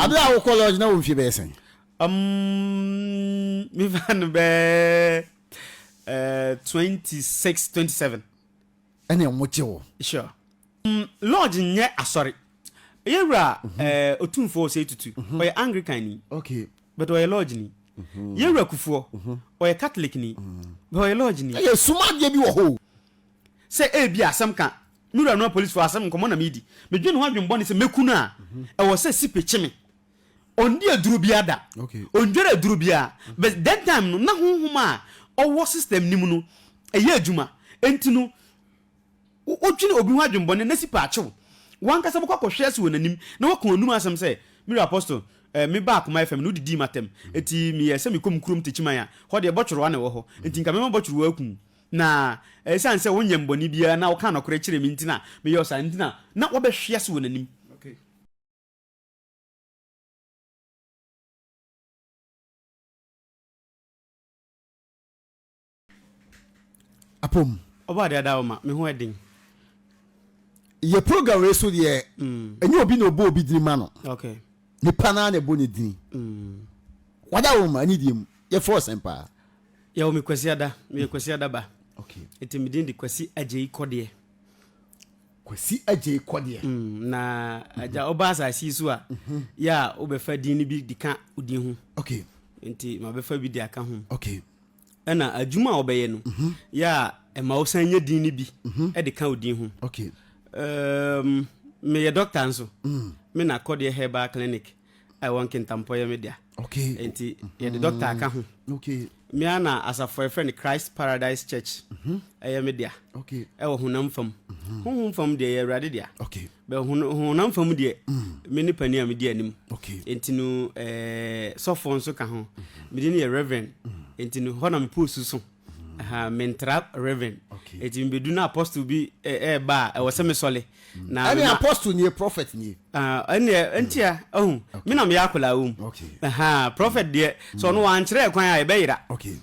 Abere a wokɔ lodge na wo mfie bɛyɛ sɛn? Mefa no bɛɛ 26, 27. Ɛne ɔmo gye wo? Sure. Lodge nyɛ asɔre. Yɛwura Otumfoɔ Osei Tutu, ɔyɛ Anglican ni. Okay. But ɔyɛ lodge ni. Yɛwura Kufuor, ɔyɛ Catholic ni. But ɔyɛ lodge ni. Ɛyɛ sum adeɛ bi wɔ hɔ o. Sɛ ebia asɛm ka me wura no apolisifo asɛm nkɔmmɔ na meredi. Medwen ho adwen bɔne sɛ mɛku no a, ɛwɔ sɛ Sipe kye me. Ɔndi aduro biara da. Ɔndware aduro biara. But that time no, na honhom a ɔwɔ system no mu no, ɛyɛ adwuma. Enti no, wodwene obi ho adwen bɔne na Sipe akye wo. W'ankasa bɛkɔ akɔhwe ase wɔ n'anim na woaka w'anum asɛm sɛ, Me wura Apostle, eh, mebaa Akoma FM no, wodidii m'atɛm. Enti meyɛɛ sɛ mekɔ me kurom Techiman a, hɔ deɛ bɔtworowa na ɛwɔ hɔ. Enti nka mɛma bɔtworowa aku wo. Na esiane sɛ wonyɛ me bɔne biara na wokaa nɔkorɛ kyerɛɛ me nti na meyɛɛ wo saa nti na na woabɛhwe ase wɔ n'anim. Apom. Ɔbɔadeɛ Adaoma, me ho ɛden. Yɛ program wei so deɛ, ɛnyɛ obi na ɔbɔ obi dini ma no. Okay. Nipa naa na ɛbɔ ne dini. Wada wo ma ne deɛ mu, yɛfrɛ wo sɛn paa? Yɛwɔ me Kwasiada, meyɛ Kwasiada ba. Okay. Nti me din de Kwasi Agyei Kɔdeɛ. Kwasi Agyei Kɔdeɛ. Na agya ɔba asase yi so a, yɛ a wobɛfa din no bi de ka wo din ho. Okay. Nti mabɛfa bi de aka ho. Okay. Ɛna adwuma a wobɛyɛ no, yɛ a ɛma wosan nya din no bi de ka wo din ho. Okay. Meyɛ dɔkta nso. Me na Kɔdeɛ Herbal Clinic a ɛwɔ Nkintampɔ yɛ me dea. Okay. Nti yɛde dɔkta aka ho. Okay. Me ara na asafo a yɛfrɛ no Christ Paradise Church ɛyɛ me dea. Okay. Ɛwɔ honam fam. Honhom fam deɛ ɛyɛ Awurade dea. Okay. Bɛ honam fam deɛ me ne panin a medi anim. Okay. Nti no sɔfoɔ nso ka ho. Me din yɛ Reverend. Nti no hɔ na me post so. Aha, mentra Reverend. Okay. Nti mebedu na apostle bi ɛɛba a ɛwɔ sɛ mesɔle. Na ɛne apostle nie, prophet nie. Ɛneɛ ntia ɔhu me na meyɛ akwadaa wɔ mu. Okay. Aha, prophet deɛ sɛ ɔno wankyerɛ kwan a yɛbɛyera. Okay.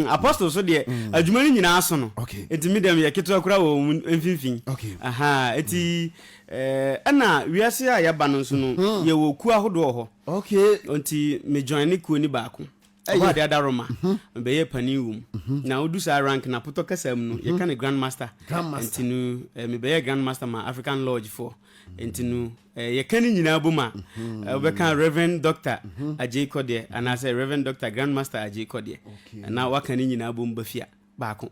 Apostle so deɛ adwuma no nyinaa so no. Okay. Nti me deɛ meyɛ ketewa koraa wɔ wɔn mfimfini. Okay. Aha, nti ɛna wiase a yɛaba no nso no yɛwɔ kuo ahodoɔ wɔ hɔ. Okay. Nti me join ne kuo no baako. Ɔbaa de adaroma bɛyɛɛ panin wɔ mu. Na odu saa rank no apotɔ kasa mu no, yɛka no Grand Master. Grand Master. Nti no, mebɛyɛɛ Grand Master ma African Lodge foɔ. Nti no, yɛka ne nyinaa bom a, wobɛka Reverend Doctor Adjei Kɔdeɛ anaasɛ Reverend Doctor Grand Master Adjei Kɔdeɛ. Na waka ne nyinaa bom ba fie a, baako.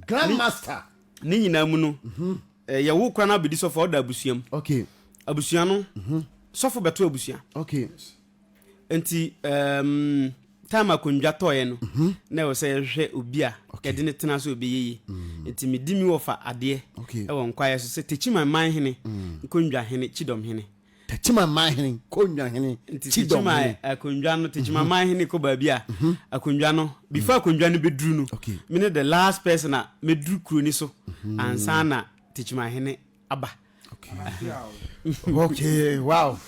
Grand Master. Ne nyinaa mu no, yɛwo koraa na wabɛdi sɔfo a, woda abusua mu. Okay. Abusua no, sɔfo bɛto abusua. Okay. Nti um, time akonnwa tɔeɛ no, mhm. na ɛwɔ sɛ yɛhwehwɛ obi a yɛde ne tena so ɔbɛyɛ yie. Nti medi mi wɔfa adeɛ ɛwɔ nkwaeɛ so sɛ Techiman man hene, nkonnwa hene, Kyidɔm hene. Techiman man hene, nkonnwa hene, Kyidɔm hene. Akonnwa no, Techiman mhm. man hene kɔ baabi a mhm. akonnwa no, before akonnwa no bɛduru no, me ne the last person a mɛduru kuro ni so ansa na Techiman hene aba. Okay, wow.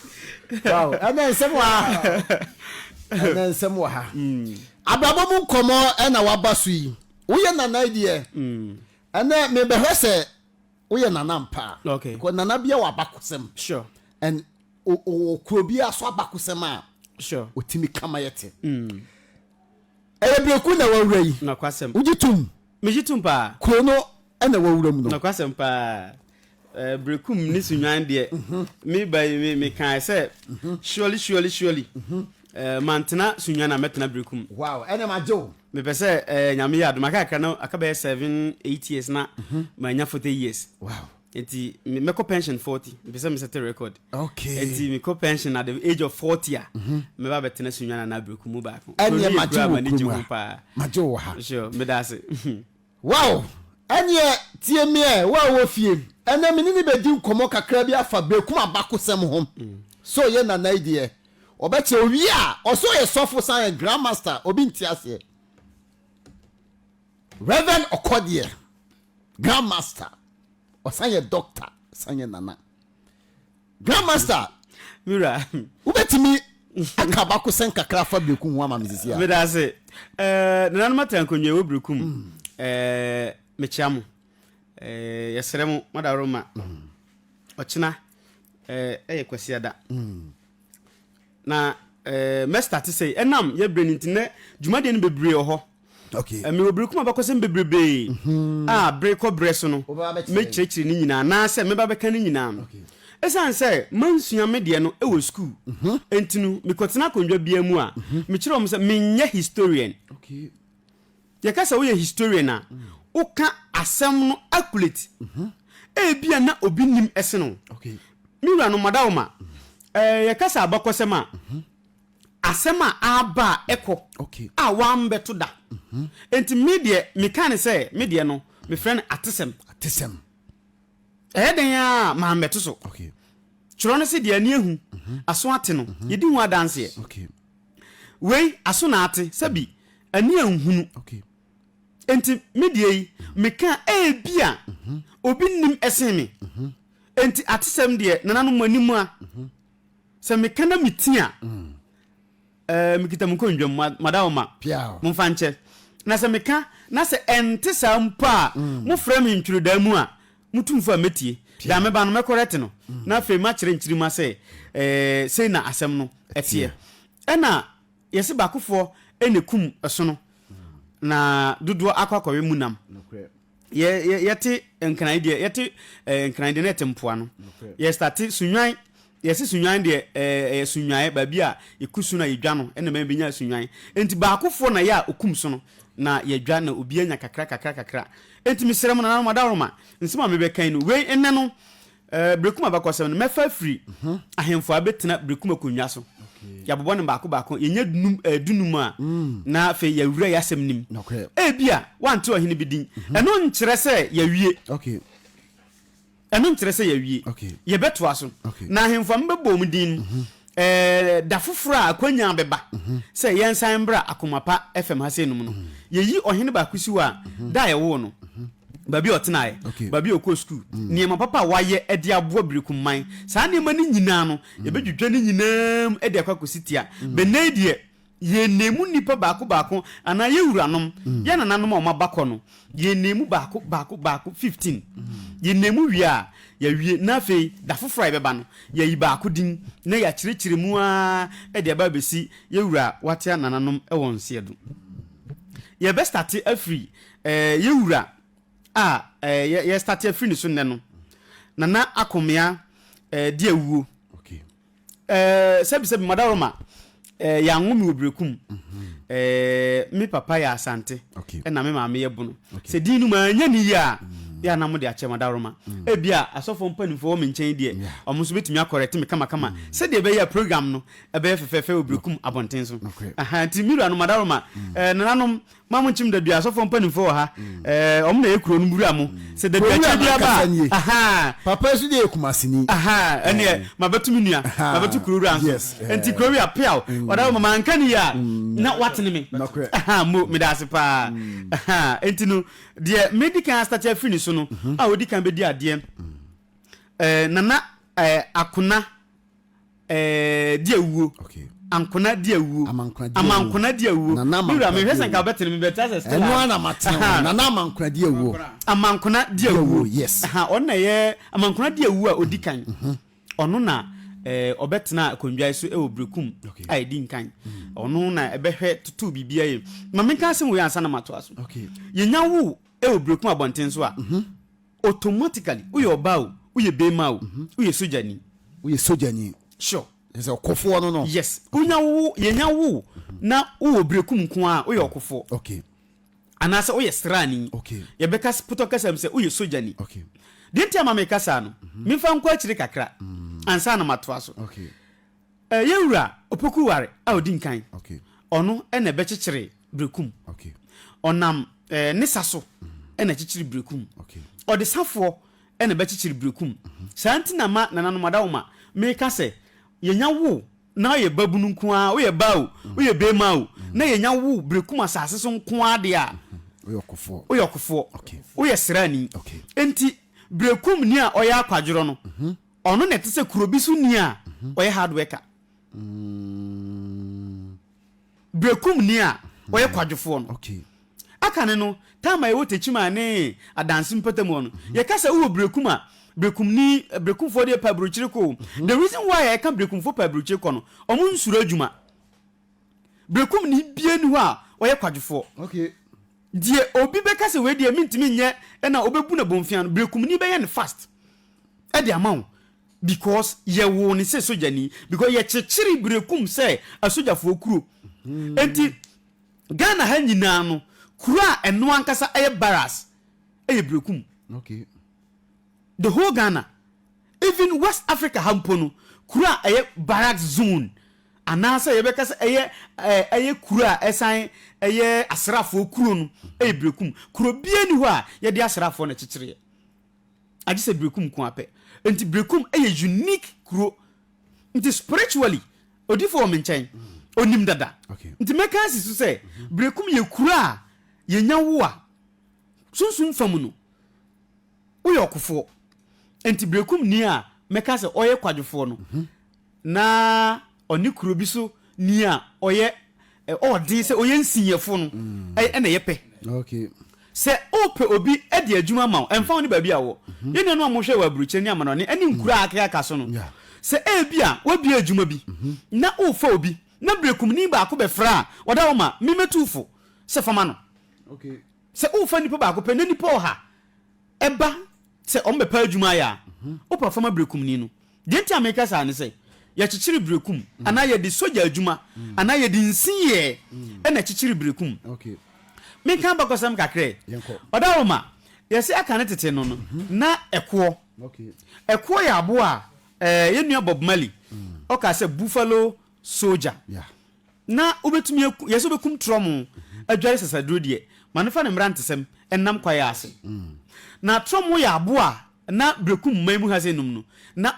Wow. Ɛnɛ nsɛm wɔ ha. Ɛnɛ nsɛm wɔ ha. Abrabɔ mu nkɔmɔ ɛna waba so yi. Woyɛ nana yi deɛ. Ɛnɛ mebɛhwɛ sɛ woyɛ nana mpa. Okay. Because nana bia wɔ abakosɛm. Sure. And ɔwɔ kuro bi aso abakosɛm a. Sure. Otimi kama yɛ te. Ɛyɛ bereku na wawura yi. Nokwasɛm. Wogye tom? Megye tom paa. Kuro no na wawura mu no. Nokwasɛm paa. Berekum ne Sunnwan deɛ, me ba yi, me mekae sɛ, surely, surely, surely, mantena Sunnwan a mɛtena Berekum. Wow, ɛnna magye wo. Mepɛ sɛ Nyame yɛ adom, aka kakra no, aka bɛyɛ 7, 8 years na manya 40 years. Wow. Nti mɛkɔ pension 40, mepɛ sɛ me set record. Okay. Nti mekɔ pension at the age of 40 a, mɛba abɛtena Sunnwan anaa Berekum mu baako. Ɛnneɛ Kuro no yɛ magye kuro a wo m'ani gye kurom ho ha. paa. Magye wo wɔ ha. Sure, meda ase. Wow! Ɛneɛ tie me ɛ, wo a wowɔ fie, ɛnɛ me ne no bɛdi nkɔmmɔ kakra bi afa Berekum abakosɛm ho. Sɛ ɔyɛ Nana yi deɛ, ɔbɛkyerɛ, ɔwie a, ɔsɛ ɔyɛ sɔfo san yɛ Grand Master, obi nte aseɛ. Reverend Ɔkɔdeɛ, Grand Master, ɔsan yɛ Doctor, san yɛ Nana. Grandmaster, Mira. Wobɛtumi aka abakosɛm kakra afa Berekum ho ama me sisi a? Meda ase. Eh, nananom atena nkonnwa ɛwɔ Berekum. Mm. Eh, mekyea mo. Eh, yɛsrɛ mo, madaworo ma. Mm. Ɔkyena eh, ɛyɛ Kwasiada. Mm. Na eh, mɛ starte sei, ɛnam yɛ berɛ no nti, nɛ dwumadie no bebree wɔ hɔ. Okay. Eh, mewɔ berekum abakɔsɛm bebrebee a bere kɔ berɛ so no, Wobɛba abɛkyerɛ yɛn. mɛkyerɛkyerɛ ne nyinaa anaasɛ mɛba bɛka ne nyinaa. Okay. Ɛsiane sɛ mansua me deɛ no wɔ sukuu nti no, mekɔtena akonnwa biara mu a, mekyerɛ wɔn sɛ menyɛ historian. Okay. Yɛka sɛ woyɛ historian a, woka asɛm no accurate. Ebia na obi nim sene wo. Okay. Me wura no, Madaoma, eh, yɛka sɛ abakɔsɛm a, asɛm a aba a ɛkɔ Okay. a wambɛto da. Enti me deɛ, meka ne sɛ, me deɛ no, mefrɛ no atesɛm. Atesɛm. Ɛyɛ dɛn ara a, mambɛto so. Okay. Twerɛ no se deɛ ani ahu, aso ate no, yɛdi ho adanseɛ. Okay. Wei, aso na ate, sɛbi, ani anhunu. Okay. Enti me deɛ yi, meka a, ebia obi nnim sen me. Enti atesɛm deɛ, nananom mo anim a, sɛ meka na meti a, ɛɛ, mekita mo nkonnwa mu, madawoma, momfa nkyɛ. Na sɛ meka na sɛ ɛnte saa mpo a, mofrɛ me ntweredaa mu a, mo tumfoɔ a mɛtie. Da a mɛba no, mɛkɔrɛte no, na afei makyerɛ nkyirimma sɛ, ɛɛ, sei na asɛm no teɛ. Ɛna Yɛse baakofoɔ na ɛkum ɛsono na dodoɔ akɔ akɔwe mu nam. Yɛ yɛ yɛte nkran deɛ yɛte ɛɛ nkran deɛ na yɛte mpoano. Yɛ starte sunwan yɛse sunwan deɛ ɛɛ ɛyɛ sunwaeɛ baabi a yɛku sono a yɛdwa no ɛna ɛma yɛbɛnya sunwan. Enti baakofoɔ na yɛ a ɔkum sono na yɛdwa na obi anya kakra kakra kakra. Enti mesrɛ mo nananom adaworoma nsɛm a mebɛka yi no wei nnɛ no Berekum abakɔsɛm no, mɛfa afiri ahemfo a abɛtena Berekum akonnwa so. Yɛabobɔ no baako baako, yɛnya dunum, dunum a, na afei yɛawura yɛn asɛm no mu. Ebia woante ɔhene bi din. Ɛno nkyerɛ sɛ yɛawie. Ɛno nkyerɛ sɛ yɛawie. Yɛbɛtoa so. Na ahemfo a mobɛbɔ wɔn din no, Da foforɔ a akwanya bɛba sɛ yɛnsan mbra Akoma Pa FM ha sei nom no, yɛyi ɔhene baako si hɔ a, da a yɛwoo no, baabi a ɔtenaeɛ, baabi a ɔkɔɔ sukuu, nneɛma papa a wayɛ de aboa Berekum man, saa nneɛma no nyinaa no, yɛbɛdwidwa ne nyinaa mu de akɔ akɔsi tia. Bɛ nnɛ yi deɛ, yɛnnɛɛ mu nnipa baako baako anaa yɛn wuranom, yɛn nananom a wɔaba kɔ no, yɛnnɛɛ mu baako baako baako 15. Yɛnnɛɛ mu wie a, yɛawie. Na afei da foforɔ a yɛbɛba no, yɛayi baako din na yɛakyerɛkyerɛ mu ara de aba abɛsi yɛn wura Watea nananom wɔ nseɛ do. Yɛbɛstate afiri eh, yɛn wura a eh, yɛ, yɛstate afiri ne so nnɛ no, Nana Akomea eh, Diawuo. Okay. Eh, sɛbi sɛbi madaroma eh, yɛanwo me wɔ Berekum. Eh, me papa yɛ Asante ɛna me maame yɛ Bono. Sɛ din no manya ne yie a, yɛ a na mode akyɛ madaroma. Ebia asɔfoɔ mpanimfoɔ wɔ me nkyɛn deɛ, wɔn nso bɛtumi akɔrɛte me kamakama sɛdeɛ ɛbɛyɛ a program no ɛbɛyɛ fɛfɛɛfɛ wɔ Berekum abɔnten so. Aha, nti me wuranom madaroma, eh, nananom Ma mo nkyem dadua asɔfoɔ mpanimfoɔ wɔ ha ɛɛ wɔn na ɛyɛ kuro no wura mo sɛ dadua kyɛ bi aba a ahaa. Papa yi nso deɛ yɛ Kumasini. Ahaa ɛneɛ ma bɛto me nua ma bɛto kuro wura nso nti kuro wura peaw ɔda hɔ ma manka ne yie a na watene me ahaa mo meda ase paa ahaa nti no deɛ medi kan astate afiri ne so no a ɔdi kan bɛdi adeɛ ɛɛ Nana ɛɛ Akona Eh, di awuo. Okay. Ankona di awuo. Amankona di awuo. Amankona di awuo. Nana Mi wura mehwɛ sɛ nka awuo. wobɛtene me bɛte asɛ still. Ɛno ara na matene wo. Nana Amankona di awuo. Amankona di awuo. Yes. Aha, ɔno na ɛyɛ Amankona di awuo a ɔdi kan. Ɔno na eh, ɔbɛtena akonnwa yi so wɔ Berekum Okay. a ɛdi nkan. Ɔno na ɛbɛhwɛ toto biribiara yie. Ma menka asɛm wei ansa na matoa so. Okay. Yɛnya wo wɔ Berekum abɔnten so a, Automatically woyɛ ɔbaa o, woyɛ beema o, woyɛ sogyani. Woyɛ sogyani. Sure. Kyerɛ sɛ ɔkofoɔ no no. Yes. Wonya wo, yɛnya wo na wowɔ berekum nko ara a, woyɛ ɔkofoɔ. Okay. Anaasɛ woyɛ sraani. Okay. Yɛbɛka potɔ kasa mu sɛ woyɛ sogyani. Okay. Deɛ nti a ma meka saa no, memfa nkɔ akyire kakra ansa na matoa so. Okay. Yɛn wura Opoku Ware a ɔdi nkan, ɔno na ɛbɛkyekyere Berekum. Ɔnam ne sa so na ɛkyekyere Berekum. Ɔde safoɔ na ɛbɛkyekyere Berekum. Saa nti na ma nananom adawoma meka sɛ yɛnya wo na woyɛ babunu nko ara, woyɛ baa o, woyɛ beema o, na yɛnya wo Berekum asase so nko ara deɛ a, woyɛ ɔkofoɔ, woyɛ sraani. Enti Berekumni a ɔyɛ akwadworɔ no, Ɔno na ɛte sɛ kuro bi so ni a ɔyɛ hard worker. Berekum ni a ɔyɛ kwadwofoɔ no. Aka ne no, time a yɛwɔ Techiman ne Adanse mpɔtam hɔ no, yɛka sɛ wowɔ Berekum a, Berekumni, Berekumfoɔ deɛ pɛ aburokyire kɔ o. The reason why a yɛka Berekumfoɔ pɛ aburokyire kɔ no, wɔn nsuro adwuma. Berekumni biara nni hɔ a ɔyɛ kwadwofoɔ. Okay. Deɛ obi bɛka sɛ wei deɛ mentumi nyɛ na wobɛbu no abomfia no, Berekumni bɛyɛ no fast de ama wo because yɛwoo no sɛ sogyani because yɛkyekyere Berekum sɛ asogyafoɔ kuro. Enti Ghana ha nyinaa no, kuro a ɛno ankasa ɛyɛ barracks ɛyɛ Berekum. Okay. The whole Ghana, even West Africa ha mpo no, kuro a ɛyɛ barracks zone anaasɛ yɛbɛka sɛ ɛyɛ ɛyɛ kuro a ɛsan ɛyɛ asraafoɔ kuro no ɛyɛ Berekum. Kuro biara nni hɔ a yɛde asraafoɔ na ɛkyekyereɛ. Agye sɛ Berekum nko ara pɛ. Nti Berekum ɛyɛ unique kuro. Nti spiritually, odiyifoɔ wɔ me nkyɛn, ɔnim dada. Nti mɛka asi so sɛ Berekum yɛ kuro a yɛnya wo a, sunsum fa mu no, woyɛ ɔkofoɔ. Nti Berekum ni a mɛka sɛ ɔyɛ kwadwofoɔ no, na ɔne kuro bi so ni a ɔyɛ ɔɔden sɛ ɔyɛ nsiyɛfo no ɛna ɛyɛ pɛ. Sɛ wopɛ obi de adwuma ma wo, ɛmfa ho ne baabi a wowɔ. Yɛn nuanom a wɔhwɛ wɔ aburokyire ne amanɔne ne nkuro a akekaka so no, sɛ ebia woabue adwuma bi na worefa obi na berekumni baako bɛfrɛ a, ɔda hɔ ma me mɛtu wo fo sɛ fa ma no. Sɛ worefa nipa baako pɛ na nnipa ɔha ba sɛ wɔbɛpɛ adwuma ayɛ a, wopɛ fa ma berekumni no. Deɛ nti a meka saa ne sɛ, yɛkyekyere berekum anaa yɛde sogya adwuma anaa yɛde nsiyɛ na ɛkyekyere berekum. Menka abakɔsɛm kakra ɛ. Ɔdawoma, yɛse aka ne tete no no, na ɛkoɔ. Ɛkoɔ yɛ aboa a yɛn nua Bob Marley ɔkaa sɛ buffalo soldier. Na wobɛtumi aku, yɛse wobɛkum trɔmo adware sasaduro deɛ, ma no fa ne mmerantesɛm nnam kwaeɛ ase. Na trɔmo yɛ aboa a na Berekum man mu ha sei nom no, na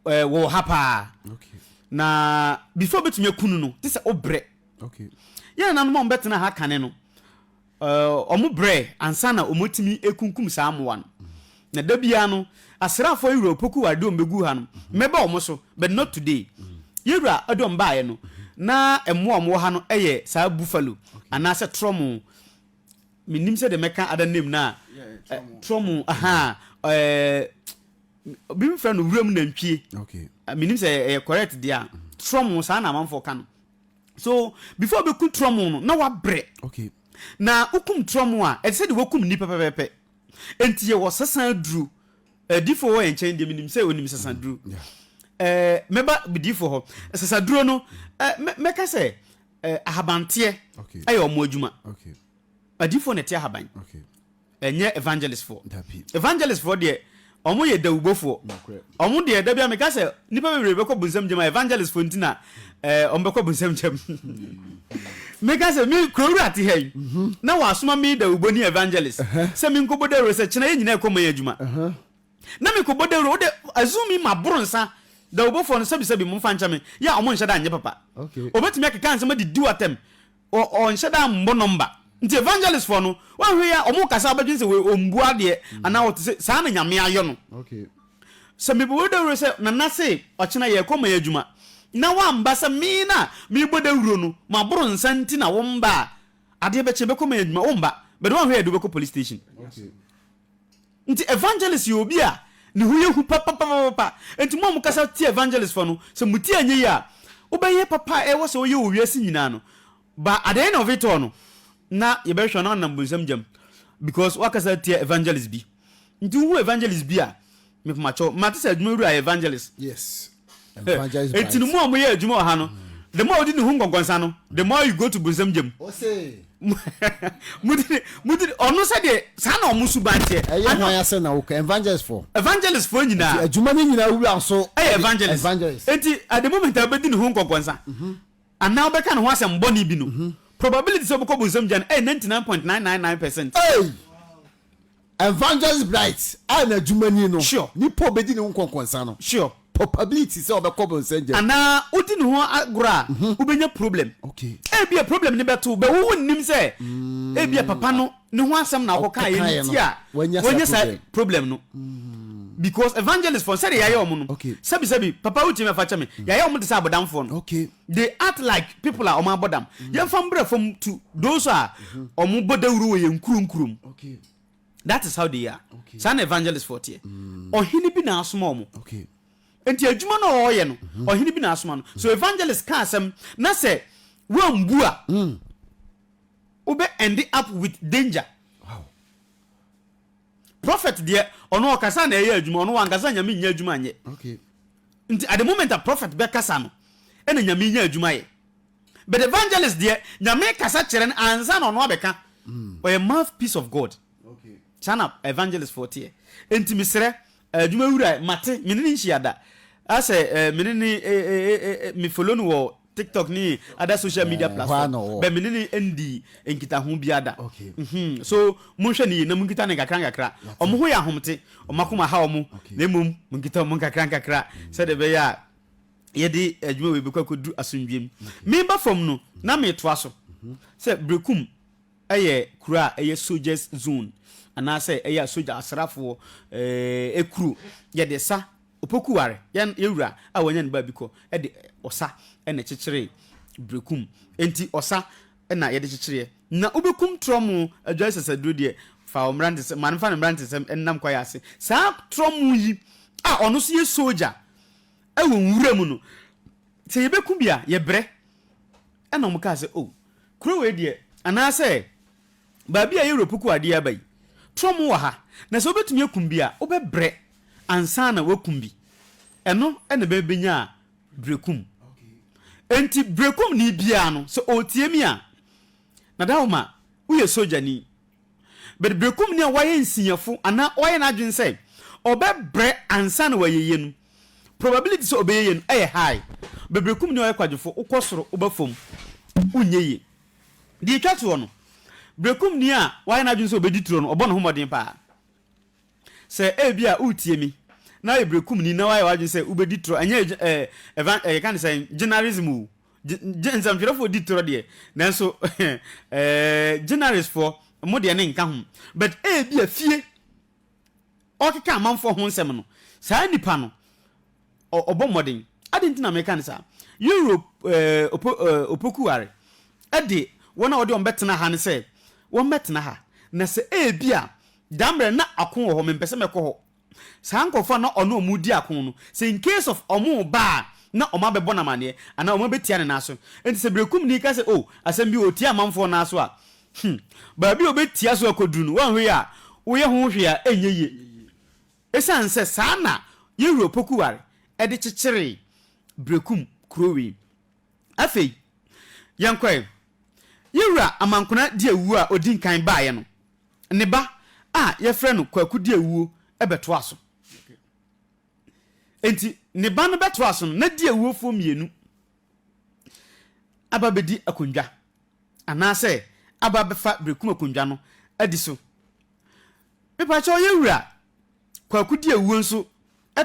wɔwɔ ha paa. Na before wobɛtumi aku no no, te sɛ wobrɛ. Yɛn nananom a wɔbɛtena ha kane no, wɔn brɛ ansa na wɔatumi akunkum saa mmoa no. Na da biara no, asraafoɔ yi wura Opoku Ware de wɔn bɛgu ha no, mɛba wɔn so, but not today. Yɛn wura de wɔn baeɛ no, na mmoa a wɔwɔ ha no yɛ saa buffalo anaasɛ trɔmo. Mennim sɛdeɛ mɛka other name no a, trɔmo, ahaa, ɛɛ, obi mfrɛ no wuram nantwie. Mennim sɛ ɛyɛ correct deɛ a, trɔmo saa na amanfoɔ ka no. So before wobɛku trɔmo no na wabrɛ. Okay. Na wokum trɔmo a, ɛte sɛ deɛ wakum nnipa pɛpɛɛpɛ. Enti yɛwɔ sesa aduro. Adiifoɔ wɔ yɛn nkyɛn deɛ menim sɛ onim sesa duro. Ɛɛ mɛba diifoɔ hɔ. Sesa duro no ɛɛ mɛka sɛ ɛɛ ahabanteɛ ɛyɛ wɔn adwuma. Okay. Adiifoɔ na ɛte ahaban. Okay. Ɛnyɛ evangelist foɔ. Dabi. Evangelist foɔ deɛ ɔmo yɛ dawubɔfoɔ. Nokorɛ. Ɔmo deɛ dabi a meka sɛ nipa bebree bɛkɔ bonsam gyam a evangelist foɔ nti na ɛɛ ɔmo bɛkɔ bonsam gyam. Meka sɛ me kurowura te ha yi na wasoma me dawubɔni evangelist sɛ menkɔbɔ dawuro sɛ kyena yɛn nyinaa ɛkɔ man adwuma. Na mekɔbɔ dawuro wode assume me maboro nsa dawubɔfoɔ no sɛbi sɛbi momfa nkyɛ me yɛ a ɔmo nhyɛ da nyɛ papa. Okay. Obetumi akeka nsɛm adidi wo atɛm Ɔnhyɛ da mmɔ nɔmba. Nti evangelist foɔ no, woanhwɛ yie a ɔmo kasa a wobɛdwene sɛ wei ɔmbu adeɛ anaa ɔte sɛ, saa na Nyame ayɔ no. Sɛ mebɔ dawuro sɛ Nana se ɔkyena yɛrekɔ man adwuma na woamba sɛ me na merebɔ dawuro no maboro nsa nti na womba a, adeɛ bɛkye yɛbɛkɔ man adwuma womba but woanhwɛ yie a yɛde wo bɛkɔ police station. Nti evangelist yɛ obi a ne ho yɛ hu papapapapa. Nti mo a mokasa tia evangelist foɔ no, sɛ mo ti anyɛ yie a, wobɛyɛ papa a ɛwɔ sɛ woyɛ wɔ wiase nyinaa no, but at the end of it all no, na yɛbɛhwɛ wo na wonam bonsam gyam because woakasa atia evangelist bi. Nti wohu evangelist bi a, mepakyɛw, mate sɛ adwuma wura yɛ evangelist. Yes. Evangelist Enti no Bright. mo a moyɛ adwuma wɔ ha no, the more wodi ne ho nkɔnkɔnsa no, the more you go to bonsam gyam. Ose. Mudi ne mudi ɔno sɛdeɛ saa na ɔmo suban teɛ. Ɛyɛ Ano hwan asɛm na woka? Evangelist foɔ. Evangelist foɔ Nti nyinaa. adwuma no nyinaa wura nso Ɛyɛ de evangelist. evangelist. Enti at the moment a wobɛdi ne ho nkɔnkɔnsa anaa wobɛka ne ho asɛm bɔne bi no, probability sɛ wobɛkɔ bonsam gya no ɛyɛ 99.999%. Ei! Evangelist Bright a n'adwuma ni no, Sure. nipa a obedi ne ho nkɔnkɔnsa no, Sure. probability sɛ ɔbɛkɔ bonsam gya mu. Anaa wodi ne ho agorɔ a, wobɛnya problem. Okay. Ebia problem no bɛto wo, but wo wonnim sɛ ebia papa no ne ho asɛm na wokɔkaeɛ Ɔkɔkaeɛ no no, nti a wanya saa wanya saa problem. problem no. Because evangelist foɔ sɛdeɛ yɛayɛ wɔn no, sɛbi sɛbi, papa wotumi afa kyɛ me, yɛayɛ wɔn te sɛ abɔdamfoɔ no. They act like people a wɔn abɔ dam. Yɛmfa mbrɛ fam to those a wɔn bɔ dawuro wɔ yɛn nkuro nkuro mu. That is how they are. Saa na evangelist foɔ teɛ. Ɔhene bi na asoma wɔn. Nti adwuma no a ɔreyɛ no, ɔhene bi na asoma no. So evangelist ka asɛm na sɛ woambu a, wobɛ end up with danger. Prophet deɛ ɔno ɔkasa na ɛyɛ adwuma, ɔno wankasa Nyame nnya adwuma nyɛ. Nti at the moment a prophet bɛkasa no ɛna Nyame nya adwuma yɛ. But evangelist deɛ Nyame kasa kyerɛ no ansa na ɔno abɛka. Ɔyɛ mouthpiece of God. Saa na evangelist foɔ teɛ. Nti mesrɛ adwuma wura mate me ne no nhyia da. Asɛ me ne ne me follow no wɔ TikTok ne other social media Eh, hɔ ara platform na ɔwɔ. but me ne no ndi nkitaho biara da. Okay. So monhwɛ no yie na monkita no nkakra nkakra. Wɔn ho yɛ ahomte, wɔn akoma ha wɔn, Okay. na mmom monkita wɔn nkakra nkakra sɛdeɛ ɛbɛyɛ a yɛde adwuma wei bɛkɔ akɔduru asomdwoeɛ mu. Meba fam no, na metoa so sɛ Berekum yɛ kuro a ɛyɛ soldiers zone anaasɛ ɛyɛ sogya asraafoɔ eh, kuro. Yɛde sa Opoku ware, yɛn yɛn wura a wanya ne baabi kɔ de ɔsa na ɛkyekyeree Berekum. Enti ɔsa na yɛde kyekyereɛ. Na wobɛkum trɔmo adwae sasaduro deɛ, fa wo mmerantesɛm, ma no mfa ne mmerantesɛm nnam kwaeɛ ase. Saa trɔmo yi a ɔno nso yɛ sogya wɔ nwura mu no, sɛ yɛbɛku bi a, yɛbrɛ. Ɛna wɔkaa sɛ, Oh, kuro wei deɛ, anaasɛ Baabi a yɛwura Opoku adeɛ aba yi, trɔm wɔ ha, na sɛ wobɛtumi akum bi a, wobɛbrɛ ansa na woakum bi. Ɛno na ɛbɛnya Berekum. Enti Berekumni biara no, sɛ ɔretie me a, Nadawoma, woyɛ sogyani. But Berekumni a wayɛ nsinyɛfo anaa wayɛ n'adwene sɛ ɔbɛbrɛ ansa na wayɛ yie no, probability sɛ ɔbɛyɛ yie no yɛ high. But Berekumni a ɔyɛ kwadwofo, wokɔ soro, woba fam, wonyɛ yie. Deɛ ɛtwa toɔ no, berekumni a wayɛ n'adwene sɛ ɔbɛdi turo no, ɔbɔ ne ho mmɔden paa. Sɛ ebia woretie me na woyɛ berekumni na woayɛ w'adwene sɛ wobɛdi turo, ɛnyɛ ɛɛ ɛvan ɛɛ yɛka ne sɛn, journalism o, gye gye nsɛmtwerɛfoɔ di turo deɛ, nanso ɛɛ journalistfoɔ mo deɛ ne nka ho. But ebia fie ɔrekeka amanfoɔ ho nsɛm no, saa nipa no, ɔ, ɔbɔ mmɔden. Adɛn nti na meka no saa? Europe eh, opo, eh, Opokuware de wɔn a wɔde wɔn bɛtena ha no sɛ wɔmmɛtena ha, na sɛ ebia da mmerɛ na ako wɔ hɔ, mempɛ sɛ mɛkɔ hɔ. Saa nkurɔfoɔ a na ɔne wɔn redi ako no, sɛ in case of wɔn reba a, na wɔn abɛbɔ no amaneɛ, anaa wɔn abɛtia ne nan so. Enti sɛ berekumni ka sɛ, oh, asɛm bi ɔretia amanfoɔ nan so a, hmm, baabi a ɔbɛtia so akɔduru no, woanhwɛ yie a, woyɛ ho hwee a, ɛnyɛ yie. Esiane sɛ saa na yɛn wura Opoku-Ware de kyekyeree Berekum kurow yi. Afei, yɛnkɔ ɛ. Yɛn wura Amankona Diawuo a odi nkan baeɛ no, ne ba a yɛfrɛ no Kwaku Diawuo bɛtoaa so. Enti ne ba no bɛtoaa so no, na Diawuofoɔ mmienu aba abɛdi akonnwa anaasɛ aba abɛfa Berekum akonnwa no adi so. Mepakyɛw yɛ wura Kwaku di awuo nso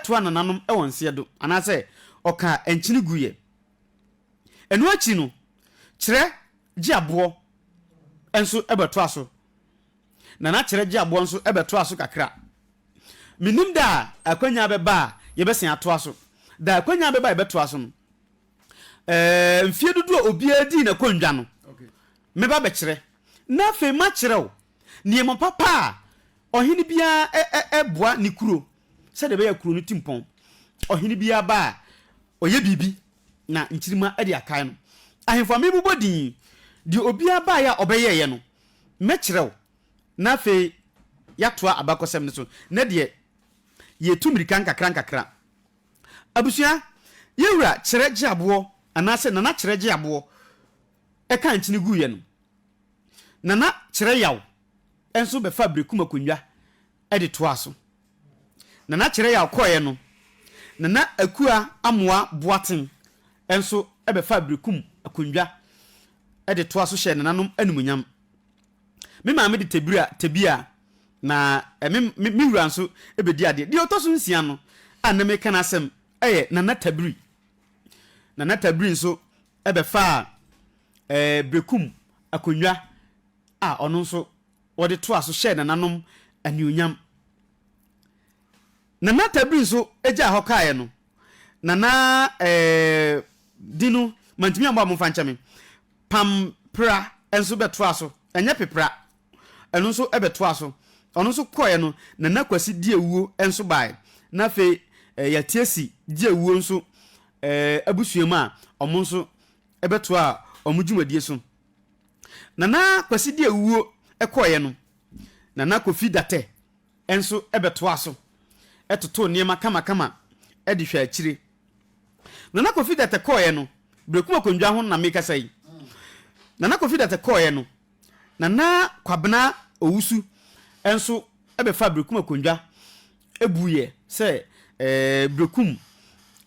toa nananom wɔ nseɛ do anaasɛ ɔka nkyene gu yɛ. Ɛno akyi no kyerɛ gye aboɔ nso bɛtoa so. Nana kyerɛ gye aboɔ nso bɛtoa so kakra. Mennim da a akwanya bɛba a yɛbɛsen atoa so. Da akwanya bɛba a yɛbɛtoa so no, ɛɛ mfie dodoɔ a obiara dii n'akonnwa no, mɛba bɛkyerɛ. Na afei makyerɛ wo Nneɛma papa a ɔhene biara boa ne kuro sɛdeɛ ɛbɛyɛ a kuro no ti mpɔn. Ɔhene biara ba a, ɔyɛ biribi na nkyirimma de akae no. Ahemfo a merebobɔ din yi, deɛ obiara baeɛ a ɔbɛyɛeɛ no, mɛkyerɛ wo, na afei yɛatoa abakɔsɛm no so. Nnɛ deɛ, yɛretu mmirika nkakrankakra. Abusua, yɛn wura Kyerɛ Gyeaboɔ anaasɛ Nana Kyerɛ Gyeaboɔ kaa nkyene guiɛ no, Nana Kyerɛ Yaw nso bɛfaa Berekum akonnwa de toaa so. Nana Kyerɛ Yaw kɔeɛ no, Nana Akua Amoah Boateng nso bɛfaa Berekum akonnwa de toaa so hyɛɛ nananom animuonyam. Me maame de Tebira, Tebia, na me, me, me wura nso bɛdi adeɛ. Deɛ ɔtɔ so nsia no a na meka n'asɛm yɛ Nana Tabiri. Nana Tabiri nso bɛfaa Berekum akonnwa a ɔno nso wɔde toaa so hyɛɛ nananom anuonyam. Nana Tabiri nso gyaa hɔ kaeɛ no, Nana eh, din no mantumi ammɔ a momfa nkyɛ me. Pampra nso bɛtoaa so, ɛnyɛ Pepra, ɛno nso bɛtoaa so. Ɔno nso kɔeɛ no, Nana Kwasi Diawuo nso baeɛ. Na afei eh, Yɛatiasi Diawuo nso eh, abusua mu a, wɔn nso bɛtoaa wɔn dwumadie so. Nana Kwasi Diawuo kɔeɛ no, Nana Kofi Datɛ nso bɛtoaa so totoo nneɛma kamakama de hwɛɛ akyire. Nana Kofi Dɛtɛ kɔeɛ no, Berekum Akondwa ho na merekasa yi. Nana Kofi Dɛtɛ kɔeɛ no, Nana Kwabena Owusu nso bɛfaa Berekum Akondwa buiɛ sɛ Berekum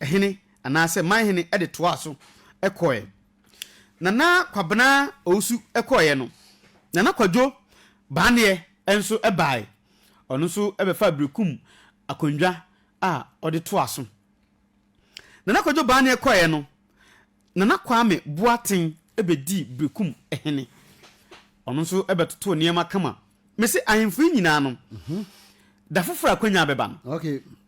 hene anaasɛ man hene de toaa so kɔeɛ. Nana Kwabena Owusu kɔeɛ no, Nana Kwadwo Baaneɛ nso baeɛ. Ɔno nso bɛfaa Berekum akonnwa a ɔde toaa so. Nana Kwadwo Baaneɛ kɔeɛ no, Nana Kwame Boateng bɛdii Berekum hene. Ɔno nso bɛtotoo nneɛma kama. Mese ahemfo yi nyinaa no, da foforɔ a akwanya bɛba no,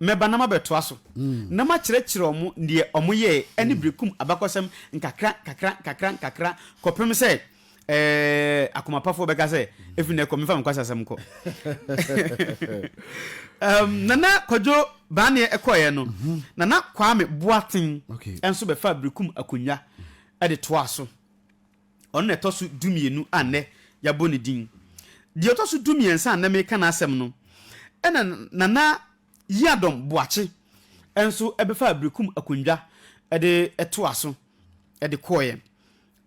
mɛba na mabɛtoa so na makyerɛkyerɛ wɔn deɛ wɔyɛeɛ ne Berekum abakɔsɛm nkakra nkakra nkakra nkakra kɔpem sɛ ɛɛ akomapafoɔ bɛka sɛ ɛfiri nnɛ kɔ memfa me nkwasasɛm nkɔ. Um, Nana Kwadwo Baaneɛ ɛkɔeɛ no, Nana Kwame Boateng nso bɛfaa Berekum akonnwa de toaa so. Ɔno na ɛtɔ so dumienu a nnɛ yɛabɔ ne din. Deɛ ɔtɔ so dumiɛnsa a nnɛ mereka n'asɛm no, ɛna Nana Yiadom Boakye nso bɛfaa Berekum akonnwa de toaa so de kɔeɛ.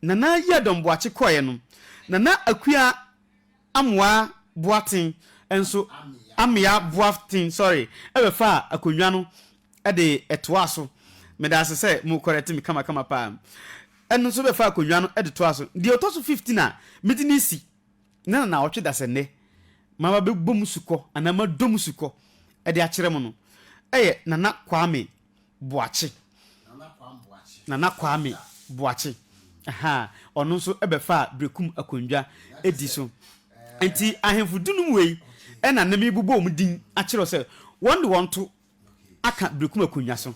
Nana Yiadom Boakye kɔeɛ no, Nana Akua Amoah Boateng nso, Amea Boateng, sorry, bɛfaa akonnwa no de toaa so. Meda ase sɛ mo kɔrɛte me kamakama paa. Ɛno nso bɛfaa akonnwa no de toaa so. Deɛ ɔtɔ so 15 a mede no resi ne na naawɔtwe da sɛ nnɛ maba bɛbɔ mu sukɔ anaa madɔ mu sukɔ de akyerɛ mo no yɛ Nana Kwame Boakye. Nana Kwame Boakye. Ahaa, ɔno nso bɛfaa Berekum akonnwa di so. Nti ahemfo dunum wei na ne mebobɔ wɔn din akyerɛ wo sɛ wɔn de wɔn to aka Berekum akonnwa so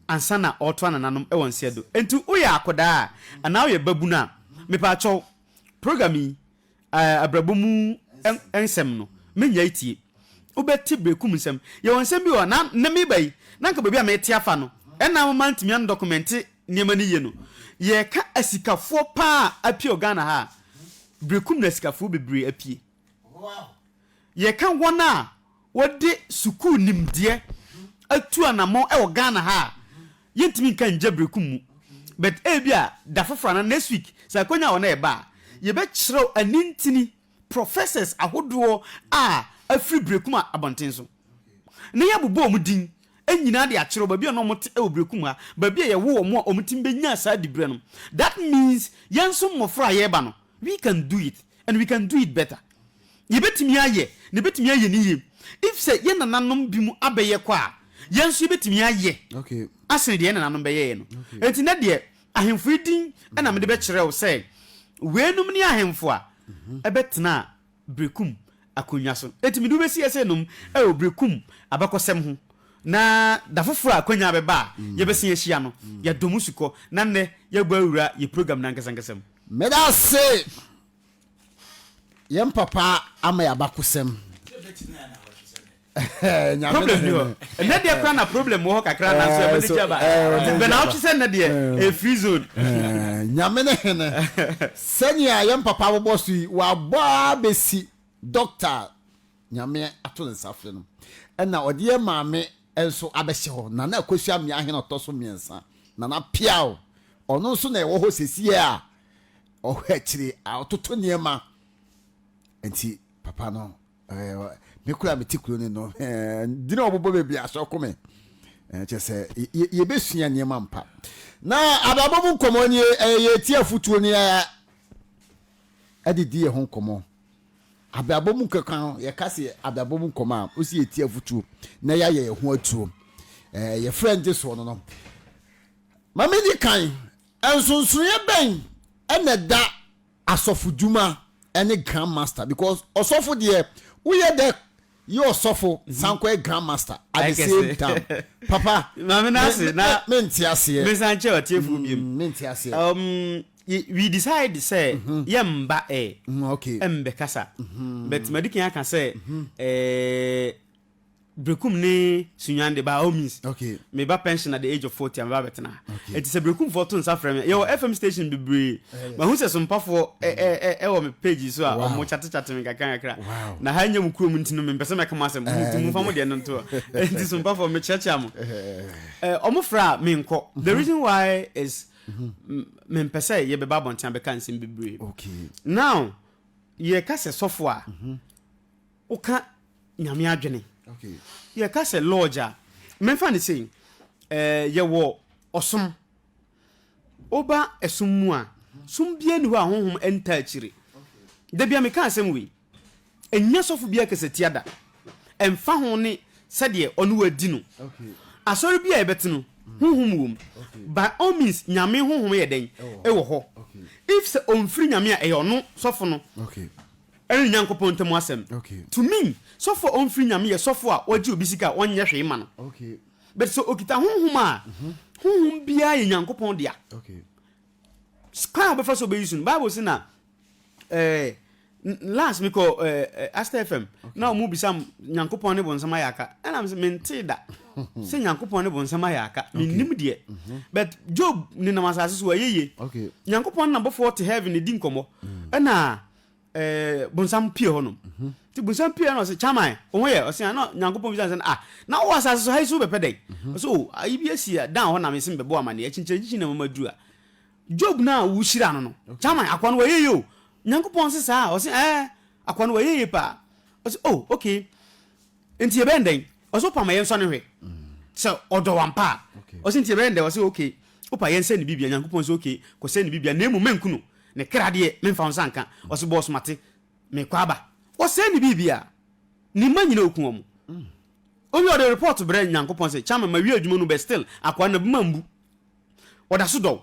ansa na ɔretoa nananom wɔ nseɛ do. Nti woyɛ akɔdaa a anaa woyɛ babunu a, mepaakyɛw, program yi abrabɔ mu nsɛm no, mennyae tie. Wobɛte berekum nsɛm. Yɛwɔ nsɛm bi wɔ hɔ, na nnɛ mereba yi, na anka baabi a mete afa no, ɛna ama mantumi andɔkɔmɛnte nneɛma no yie no. Yɛreka asikafoɔ paa a apue wɔ Ghana ha a, berekum na asikafoɔ bebree apue. Yɛreka wɔn a wɔde sukuu nimdeɛ atu anammɔn wɔ Ghana ha a, yɛntumi nka ngya berekum mu. But ebia da foforɔ anaa next week, sɛ akwanya wɔ na yɛba a, yɛbɛkyerɛw anintini professors ahodoɔ a afiri berekum abɔnten so na yɛabobɔ wɔn din nyinaa de akyerɛw baabi a na wɔte wɔ berekum ha, baabi a yɛwo wɔn a wɔtumi bɛnyaa saa diberɛ no. That means yɛn nso mmɔfra a yɛreba no, we can do it and we can do it better. Yɛbɛtumi ayɛ na yɛbɛtumi ayɛ no yie. If sɛ yɛn nananom bi mu abɛyɛ kɔ a, yɛn nso yɛbɛtumi ayɛ asene deɛ yɛn nananom bɛyɛeɛ no. Enti nnɛ deɛ, ahemfo yi din na mede bɛkyerɛ wo sɛ weinom ne ahemfo a ɛbɛtenaa Berekum akonnwa so. Enti mede wo bɛsi ɛsɛ nom wɔ Berekum abakɔsɛm ho, na da foforɔ a akonnwa bɛba a yɛbɛsan ahyia no, yɛadɔ mu sukɔ, na nnɛ yɛabɔ awura yɛn program no ankasa ankasa mu. Meda ase! Yɛn papa ama yɛ abakosɛm. Problem ni hɔ. Ɛnɛ deɛ koraa na problem wɔ hɔ kakra nanso ɛbɛ ne gya ba. Bɛ na ɔtwe sɛ ɛnɛ deɛ ɛyɛ free zone. Nyame ne hene. Sɛnea yɛn papa abobɔ so yi, wabɔ ara bɛsi doctor Nyame ato ne nsa afrɛ no. Ɛna ɔde yɛn maame nso abɛhyɛ hɔ. Nana Akosua Ameah Hene ɔtɔ so mmiɛnsa. Nana Piaw. Ɔno nso na ɛwɔ hɔ sesie a ɔhwɛ akyire a ɔtoto nneɛma nti papa no ɛɛ me kura me ti kuro no no ɛɛ dina ɔbobɔ beebi asɔ ko me ɛɛ kyɛ sɛ yɛbɛsua nneɛma mpa na abrabɔ mu nkɔmɔ nie ɛyɛ yɛti afutuo ne ɛde di yɛn ho nkɔmɔ abrabɔ mu keka yɛka sɛ abrabɔ mu nkɔmɔ a wosi yɛti afutuo na yɛayɛ yɛn ho atuo ɛɛ yɛfrɛ ngye soɔ no no maame di kan Nsonsonoeɛ bɛn na ɛda asɔfodwuma ne grand master because ɔsɔfo deɛ woyɛ dɛ Yɛ ɔsɔfo san kɔ yɛ grand master at the same time papa. Maame na ase na me nte aseɛ. Me san kyɛ ɔtiefo biem. Me nte aseɛ. We decide sɛ yɛ mba ɛ. Okay. Mbɛ kasa. But madi kan aka sɛ ɛɛ. Berekum ne Sunyani de by all means. Okay. Me ba pension at the age of 40 a me ba bɛtena ha. Okay. Eti sɛ Berekumfoɔ to nsa frɛ me. Yɛwɔ FM station bebree. Eh, yes. Mahu sɛ sompafoɔ ɛ ɛ ɛwɔ me page so a ɔmo chate chate me kakra kakra. Wow. Na ha nyɛ mo kurom nti no mempɛ sɛ mɛka mo asɛm. Nti mo fa mo deɛ no nto. Nti sompafoɔ mekyerɛkyerɛ mo. Eh, ɔmo frɛ a menkɔ. The reason why is mempɛ sɛ yɛbɛba abɔnten abɛka nsɛm bebree. Okay. Now yɛka sɛ sɔfo a woka Nyame adwene. Yɛka sɛ lodge a, memfa no sei, eh, yɛwɔ ɔsom. Woba ɛsom mu a, som biara nni hɔ a honhom ntaa akyire. Da bia meka asɛm wei, ɛnya sɔfo biara kasatia da, ɛmfa ho ne sɛdeɛ ɔne wo adi no. Asɔre bi a yɛbɛte no, honhom wom. By all means, Nyame honhom yɛ dɛn? Ɛwɔ hɔ. If sɛ ɔmfiri Nyame a, ɛyɛ ɔno sɔfo no. Ɛne ne Nyankopɔn ntam asɛm. To me, sɔfo a ɔmfiri Nyame yɛ sɔfo a ɔgye obi sika a ɔnyɛ hwee ma no. But sɛ ɔkita honhom a, honhom biara yɛ Nyankopɔn dea. Kwan a wobɛfa so wobɛyi so no, Bible se na eh, last mekɔ eh, Aster FM na ɔmo bisa Nyankopɔn ne bonsam ayɛ aka. Ɛna mesɛ mentee da sɛ Nyankopɔn ne bonsam ayɛ aka. Mennim deɛ. But Job nenam asase so wayɛ yie. Nyankopɔn ne n'abɔfoɔ te heaven di nkɔmmɔ. Ɛna eh, bonsam pie hɔ nom. Mhm. Nti bonsam pie na ɔse, Chairman, wo ho yɛ? Ɔse, ah, na Nyankopɔn bisa no sɛ, ah, na wowɔ asase so ha yi so wobɛpɛ dɛn? Mhm. Ɔse, oh, ayi bi asi dan hɔ na mese mebɛbɔ amaneɛ, akyinkyinakyinkyini na mama duru a. Job no a wohyira no no, Chairman, akoa no wayɛ yie o. Nyankopɔn se saa? Ɔse, eh, akoa no wayɛ yie paa. Ɔse, oh, okay. Nti yɛbɛyɛ no dɛn? Ɔse, wopa ma yɛnsɔ no hwɛ. Sɛ ɔdɔ wo ampa a. Ɔse, nti yɛbɛyɛ no dɛn? Ɔse, okay, wopa yɛnsɛ no bibia. Nyankopɔn se, okay, kɔsɛ no bibia, na mmom mɛnku no. Ne kra deɛ, memfa wo nsa nka. Ɔse, boss mate, mekɔ aba. Ɔsɛe ne biribiara. Ne mma nyina ɔku wɔn. Owie ɔde report brɛ Nyankopɔn sɛ, Chairman, mawie adwuma no but still, akoa no n'abuma mbu. Ɔda so dɔ wo.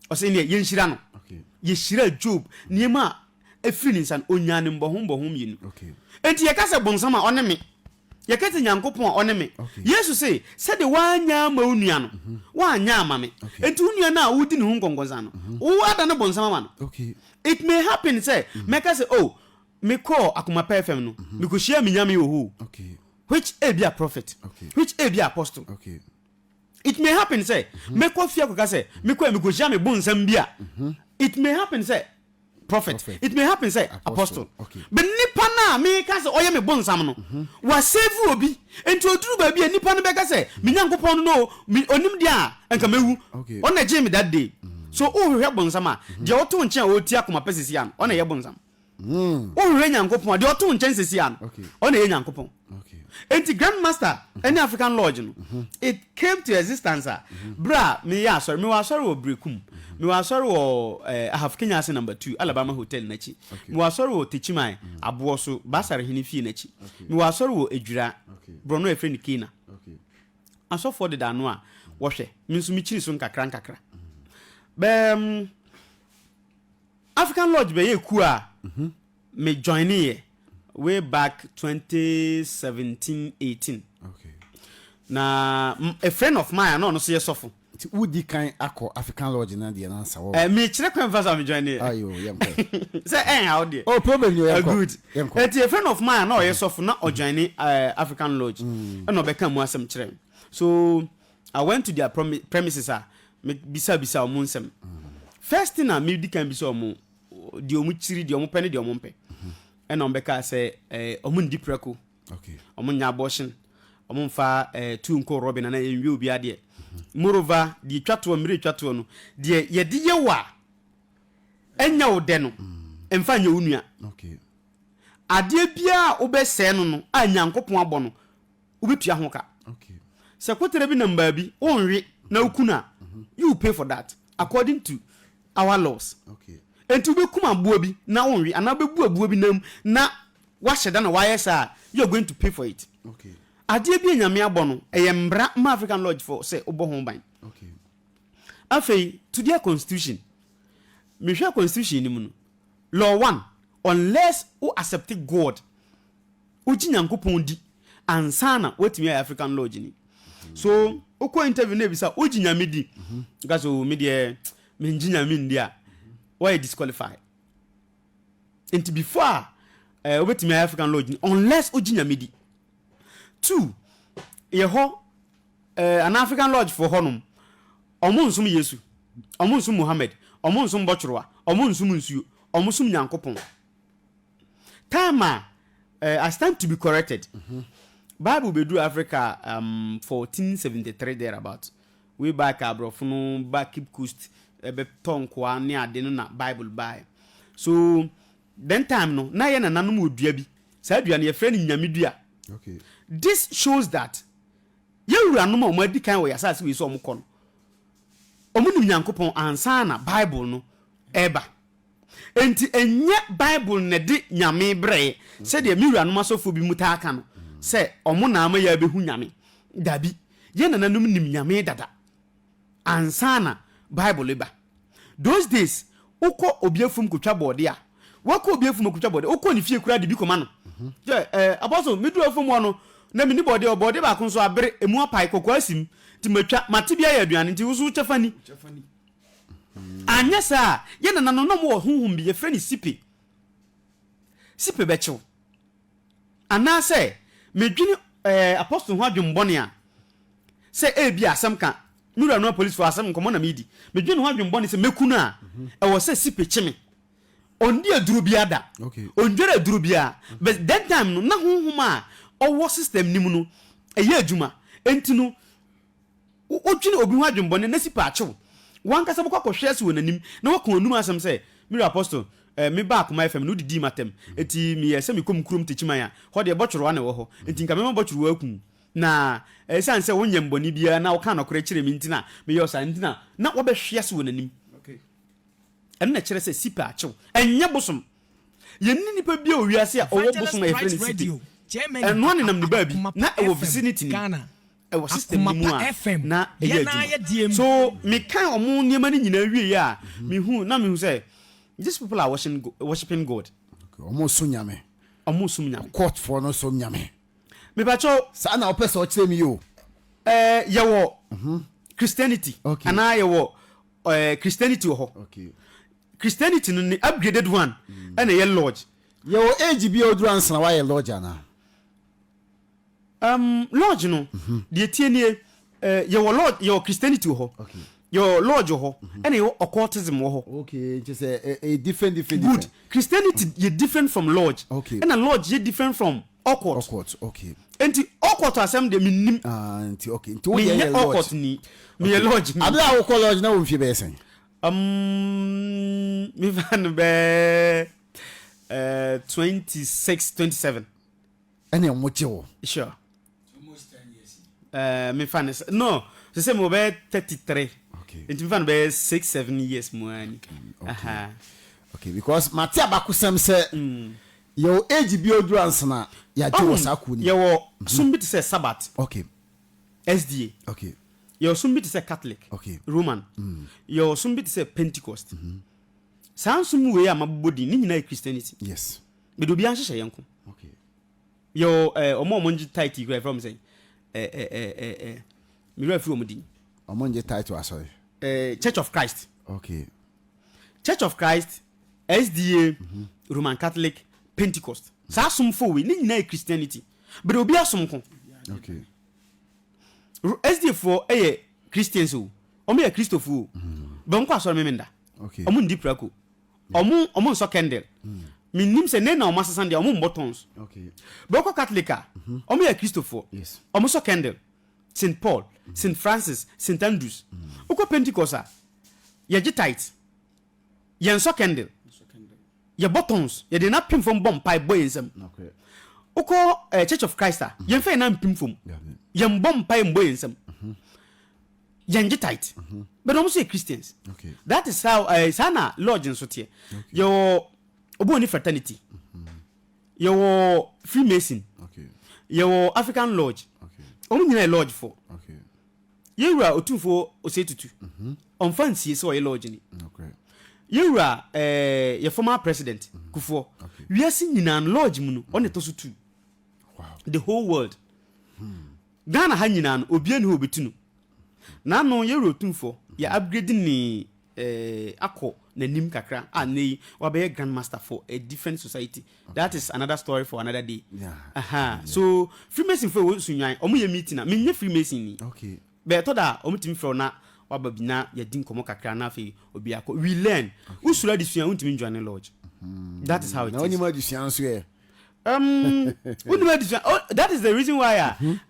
Ɔse, ɛnneɛ yɛnhyira no. Yɛhyiraa Job, nneɛma a ɛfiri ne nsa no, ɔnyaa no mbɔho mbɔho mmienu. Enti yɛka sɛ bonsam a, ɔne me. Yɛka sɛ Nyankopɔn a, ɔne me. Yesu se, Sɛdeɛ woanyɛ amma wo nua no, woanyɛ amma me. Enti wo nua no a wodi ne ho nkɔnkɔnsa no, wo adane bonsam ama no. It may happen sɛ mɛka sɛ, oh, mekɔɔ Akoma Pa FM no, mekɔhyiaa me Nyame wɔ hɔ o, which ebia prophet, which ebia apostle. It may happen sɛ mɛkɔ fie akɔka sɛ mekɔɛ mekɔhyia me bonsam bi a, it may happen sɛ prophet, it may happen sɛ apostle. But nipa no a meka sɛ ɔyɛ me bonsam no, mhm. wasave obi. Nti oduru baabi a nipa no bɛka sɛ me Nyankopɔn no no, onim deɛ a nka mewu. Ɔna gyee me that day. Mm. So wohwehwɛ bonsam a, mhm. deɛ ɔto nkyɛn a ɔretie akoma pɛ sisi ano, ɔna ɛyɛ bonsam. Wohwehwɛ Nyankopɔn a, deɛ ɔto wo nkyɛn seesei ara no, ɔno na ɛyɛ Nyankopɔn. Enti Grand Master ne African Lodge no, it came to existence a, berɛ a meyɛ asɔre, mewɔ asɔre wɔ Berekum, mewɔ asɔre wɔ eh, Ahaf Kenyase number 2, Alabama Hotel n'akyi, mewɔ asɔre wɔ Techiman, Aboɔ so, Basar Hene fie n'akyi, mewɔ asɔre wɔ Adwira, borɔno a yɛfrɛ no Kena. Asɔfoɔ deda ano a wɔhwɛ, me nso mekyiri so nkakra nkakra. Bɛɛm, African Lodge bɛyɛɛ kuo a me joineeɛ way back 2017 18. Okay. Na a friend of mine a na ɔno nso yɛ sɔfo. Nti wodi kan akɔ African Lodge na deɛ na ansa wɔ. Eh, mekyerɛ kwan fa so a me joineeɛ. Ayo, yɛnkɔ. Sɛ ɛnha wo deɛ. Oh, problem ni yɛnkɔ. Good. Yɛnkɔ. Nti a friend of mine a na ɔyɛ sɔfo na ɔjoine uh, African Lodge. Ɛna ɔbɛka mu asɛm kyerɛ me. So I went to their premises a me bisa bisa wɔn nsɛm. First thing a me di kan bisa wɔn deɛ wɔn kyiri deɛ wɔn pɛ ne deɛ wɔn mpɛ. Ɛna wɔn bɛka sɛ ɛɛ wɔn ndi prɛko, wɔn nyɛ abortion, wɔn nfa ɛɛ tuo nkɔ rɔbin anaa nwie obi adeɛ. Moreover, deɛ etwa toɔ mmerɛ etwa toɔ no deɛ yɛde yɛ wo a ɛnyɛ wo dɛ no mfa nyɛ wo nua. Adeɛ biara a wobɛsɛɛ no no a Nyankopɔn abɔ no wobɛtua ho ka. Sɛ koterɛ bi nam baabi, wonwe na woku no a, you will pay for that according to our laws. Enti wobɛkum aboa bi na wonwe anaa wobɛbu aboa bi nam na wahyɛ da na wayɛ saa a, you are going to pay for it. Adeɛ bi a Nyame abɔ no, ɛyɛ mmara ma African Lodge foɔ sɛ wobɔ ho ban. Afei, to their constitution, mehwɛ constitution no mu no, law one, unless wo accept God. Wogye Nyankopɔn di ansa na woatumi ayɛ African Lodge ni. So wokɔ interview na ebisa wogye Nyame di? Woka sɛ oh me deɛ mengye Nyame ndi a, woayɛ disqualified. Nti before a eh, wobɛtumi ayɛ African Lodge ni unless wogye Nyame di. Two, yɛ hɔ eh, anaa African Lodge foɔ hɔnom, ɔmo nsom Yesu, ɔmo nsom Muhammad, ɔmo nsom bɔtworowa, ɔmo nsom nsuo, ɔmo som Nyankopɔn. Time a eh, I stand to be corrected. Bible bɛduru Africa um, 1473 there about. Way back a aborɔfo no ba Cape Coast ɛbɛtɔ nkoa ne ade no na Bible baeɛ. So then time no na yɛ nananom wɔ dua bi. Saa dua no yɛfrɛ no nyame dua. Okay. This shows that yɛn wuranom a wɔn adi kan wɔ yɛn asase wei so a wɔkɔ no, wɔn nim Nyankopɔn ansa na Bible no ɛreba. Enti ɛnyɛ Bible na ɛde Nyame brɛɛ, sɛdeɛ me wuranom asɔfoɔ bi mu taa ka no, sɛ wɔn na ama yɛabɛhu Nyame. Dabi, yɛn nananom nim Nyame dada ansa na Bible reba. Those days, wokɔ obi afum kɔtwa bɔɔde a, woakɔ obi afum akɔtwa bɔɔde, wokɔ ne fie koraa de bi kɔma no. Sɛ, eh, Apostle, meduru afum hɔ no, na menni bɔɔdeɛ, bɔɔdeɛ baako nso abere, emu apae, kɔkɔɔ asim, nti matwa, mate bi ayɛ aduane, nti wo nso wo kyɛfa ni. Anyɛ saa a, yɛn nananom na wɔwɔ honhom bi, yɛfrɛ no sipe. Sipe bɛkye wo. Anaasɛ medwene ɛɛ apostle ho adwemmɔne a, sɛ ebia asɛm ka, me wura no apolisifoɔ asɛm nkɔmmɔ na meredi, medwene ne ho adwemmɔne sɛ mɛku no a, ɛwɔ sɛ sipe kye me. Ɔndi aduro biara da. Ɔndware aduro biara. But that time no, na honhom a ɔwɔ system no mu no, ɛyɛ adwuma. Enti no, Wodwene obi ho adwemmɔne na si paakyew. W'ankasa bɛkɔ akɔhwe ase wɔ n'anim na woaka w'anom asɛm sɛ, Me wura Apostle, eh, mebaa Akoma FM no, wodidii m'atɛm. Enti meyɛɛ sɛ mekɔ me kurom Techiman a, hɔ deɛ bɔtworowa na ɛwɔ hɔ. Enti nka mɛma bɔtworowa aku wo. Na esiane sɛ wonyɛ me bɔne biara na wokaa nɔkorɛ kyerɛɛ me nti na meyɛɛ wo saa. Enti na na woabɛhwe ase wɔ n'anim. Ɛno na ɛkyerɛ sɛ si paakyew. Ɛnyɛ bosom. Yɛnni nipa biara wɔ wiase a ɔwɔ bosom a Evangelist yɛfrɛ no Bright sipe. Radio, Germany, Ɛnoa nenam ne baabi Akoma na Pa ɛwɔ FM, vicinity no mu. Ghana. Ɛwɔ system no Akoma mu Pa a FM, na ɛyɛ yɛn ara adwuma. yɛ deɛ mu. So mekan wɔn nneɛma no nyinaa wieeɛ a, mehu na mehu sɛ these people are worshiping worshiping God. Okay, wɔn som Nyame. Wɔn som Nyame. Occultfoɔ no som Nyame. Mepakyɛw. Saa na wopɛ sɛ ɔkyerɛ me yi o. Ɛɛ yɛwɔ Christianity Okay. anaa yɛwɔ ɛɛ Christianity wɔ hɔ. Okay. Christianity no ne upgraded one ɛna ɛyɛ lodge. Yɛwɔ age bi a oduru ansa na wayɛ lodge anaa? Um, lodge no, deɛ tie nie, eh, yɛwɔ lodge, yɛwɔ Christianity wɔ hɔ, Okay. yɛwɔ lodge wɔ hɔ, ɛna yɛwɔ occultism wɔ hɔ. Okay, nti sɛ ɛ ɛ different different Good. different. Christianity yɛ different from lodge. Okay. Ɛna lodge yɛ different from occult. Occult, okay. Nti occult asɛm deɛ mennim. Ah, nti okay. Nti wo deɛ Menyɛ yɛ lodge. occult ni. Meyɛ lodge ni. Abere a wokɔ lodge na wo mfie bɛyɛ sɛn? Um, mefa no bɛɛ eh, 26, 27. Ɛne ɔmo gye wo. Sure. Eh, mefa no sɛ, no, sɛ sɛ mewɔ bɛyɛ 33. Okay. Nti mefa no bɛyɛ 6, 7 years mu ara ni. Okay. Aha. Okay, because mate abakosɛm sɛ yɛwɔ age bi a oduru ansa na yɛagye wɔ saa kuo no mu. Yɛwɔ som bi te sɛ Sabbath. Okay. SDA. Okay. Yɛwɔ som bi te sɛ Catholic. Okay. Roman. Yɛwɔ som bi te sɛ Pentecost. Saa nsom wei a mabobɔ din ne nyinaa yɛ Christianity. Yes. Mede obiara nhyehyɛ yɛn nko. Okay. Yɛwɔ ɛɛ ɔmo a ɔmo ngye tithe kura yɛfrɛ ɔmo sɛn? Ɛɛ ɛɛ ɛɛ ɛɛ me werɛ afiri ɔmo din. Ɔmo ngye tithe wɔ asɔre. Ɛɛ Church of Christ. Okay. Church of Christ, SDA, Roman Catholic, Pentecost. Saa asomfo wei ne nyinaa yɛ Christianity. But obiara som nko. Okay. SDA foɔ yɛ Christians o. Ɔmo yɛ Kristofo o. But ɔmo kɔ asɔre Memenda. Okay. Ɔmo ndi prako. Ɔmo ɔmo nsɔ candle. Mennim sɛ nnɛ na ɔmo asesa deɛ ɔmo mbɔ tons. Okay. But wokɔ Catholic a, ɔmo yɛ Kristofoɔ. Yes. Ɔmo sɔ candle. Saint Paul, Saint Francis, Saint Andrews. Wokɔ Pentecost a, yɛgye tithe. Yɛnsɔ candle. Yɛbɔ tons. Yɛde yɛn nan pem fam bɔ mpae bɔ yɛn nsam. Wokɔ eh, Church of Christ a, yɛmfa yɛn nan mpem fam. Yɛmbɔ mpae mbɔ yɛn nsam. Yɛngye tithe. But wɔn nso yɛ Christians. Okay. That is how eh, saa na lodge nso teɛ. Yɛwɔ obi wɔ ne fraternity. Yɛwɔ Freemason. Okay. Yɛwɔ African lodge. Okay. Wɔn nyinaa yɛ lodge foɔ. Okay. Yɛwura Otumfoɔ Osei Tutu, ɔmfa nsie sɛ ɔyɛ lodge ni. Okay. Yɛwura eh, yɛ former president Kufuor, Okay. wiase nyinaa no lodge mu no, ɔna ɛtɔ so tu. The whole world. Ghana ha nyinaa no, obiara nni hɔ a obetu no. N'ano yɛ wura otumfoɔ, yɛ upgrade ne eh, akɔ n'anim kakra a nnɛ yi wabɛyɛ grand master for a different society. That is another story for another day. Yeah. Aha. So Freemason fo a ɛwɔ Sunyani, wɔn yɛ meeting a, menyɛ Freemason ni. Okay. Bɛ ɛtɔ da a, wɔn tumi frɛ wo na waba bi na yɛdi nkɔmmɔ kakra na afei obi akɔ. We learn. Wosuro adesua a, wontumi njoine lodge. That is how it Na is. wonim adesua nso ɛ? Wonim adesua. Oh, that is the reason why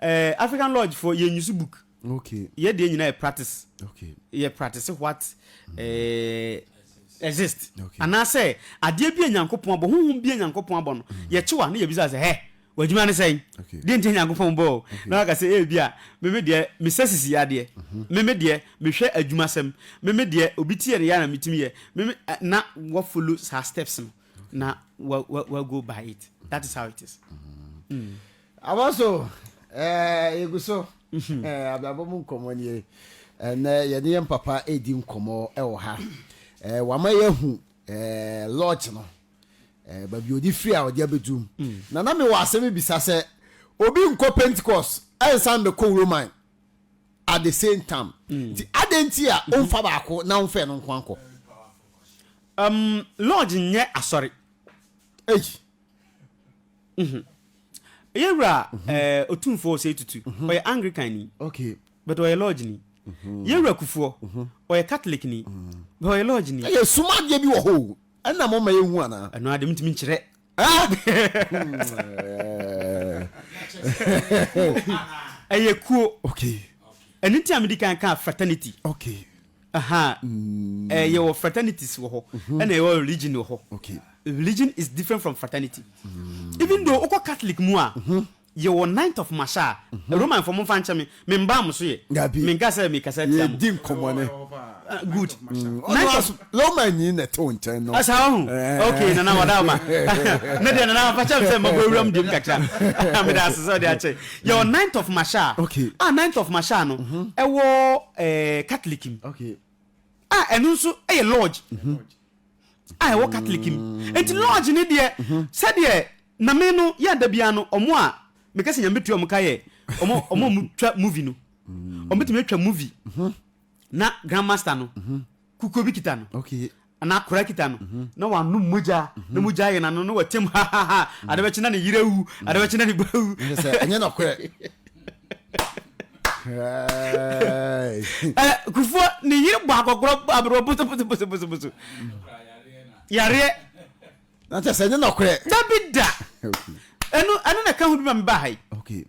a African lodge for yɛn use book. Okay. Yɛ deɛ nyinaa yɛ practice. Okay. Yɛ practice what exist. Okay. Anaasɛ adeɛ bi a Nyankopɔn abɔ, honhom bi a Nyankopɔn abɔ no, yɛkyew a na yɛbisa sɛ, hɛ, w'adwuma ne sɛn? Okay. Deɛ nti a Nyankopɔn bɔɔ wo? Na waka sɛ, ebi a, me me deɛ, mesɛ sisi adeɛ. Me me deɛ, mehwɛ adwumasɛm. Me me deɛ, obi ti yɛ ne ya na metumi yɛ. Me me, na wa follow saa steps no. Na wa wa wa go by it. That is how it is. Abɔso, eh, yɛgu so. Eh, abrabɔ mu nkɔmmɔ nie. Ɛnɛ yɛne yɛn papa redi nkɔmmɔ wɔ ha. Eh, wama yɛahu eh, lodge no. Eh, baabi ɔde firi a ɔde abɛdu. Na na mewɔ asɛm bisa sɛ obi nkɔ Pentecost ɛnsan bɛkɔ Roman at the same time. Nti adɛn nti a ɔmfa baako na ɔmfa ɛno nko ankɔ? Lodge nyɛ asɔre. Ei. Yɛ wura Otumfoɔ Osei Tutu, ɔyɛ Anglican ni. Okay. But ɔyɛ lodge ni. Yɛ wura Kufuor, ɔyɛ Catholic ni. But ɔyɛ lodge ni. Ɛyɛ sum adeɛ bi wɔ hɔ o. Ɛna mo ma yɛhu anaa? Ɛno ade mentumi nkyerɛ. Ɛyɛ kuo. Okay. Ɛno nti a medi kan kaa fraternity. Okay. Aha. Eh, yɛwɔ fraternities wɔ hɔ, ɛna yɛwɔ religion wɔ hɔ. Okay. Religion is different from fraternity. Even though wokɔ Catholic mu a, yɛwɔ Ninth of March a, Roman fo momfa nkyɛ me, membaa mo so yɛ. Dabi. Menka sɛ mekasa tia mo. Yɛdi nkɔmmɔ ne. Ah, good. Ɔno aso Roman ni na ɛte wo nkyɛn no. Asa ɔho. Okay, nana wada ma. Ne deɛ nana fa kyɛm sɛ mabɔ awuram diem kakra. Meda ase sɛ ɔde akyɛ. Yɛwɔ Ninth of March a, Okay. a Ninth of March a no, ɛwɔ eh, Catholic mu. Okay. A ɛno nso yɛ lodge. A ɛwɔ Catholic mu. Nti lodge ne deɛ, sɛdeɛ na me no yɛ da biara no, ɔmo a meka sɛ Nyame bɛtua ɔmo ka yɛ ɔmo ɔmo a ɔmo twa movie no. Ɔmo bɛtumi atwa movie na grandmaster no kukuo bi kita no. Okay. Anaa akora kita no na wanom mogya na mogya ayɛ n'ano na watem ha ha ha ade bɛkye na ne yere awu ade bɛkye na ne ba awu. Ɛnyɛ sɛ ɛnyɛ nɔkorɛ. Ɛ Kufuor ne yere bɔ akɔkorɔ aberewa bosobosobosoboso yareɛ. Na kyɛ sɛ ɛnyɛ nɔkorɛ. Dabi da. Ɛno ɛno na ɛka ho bi ma mebaa ha yi. Okay.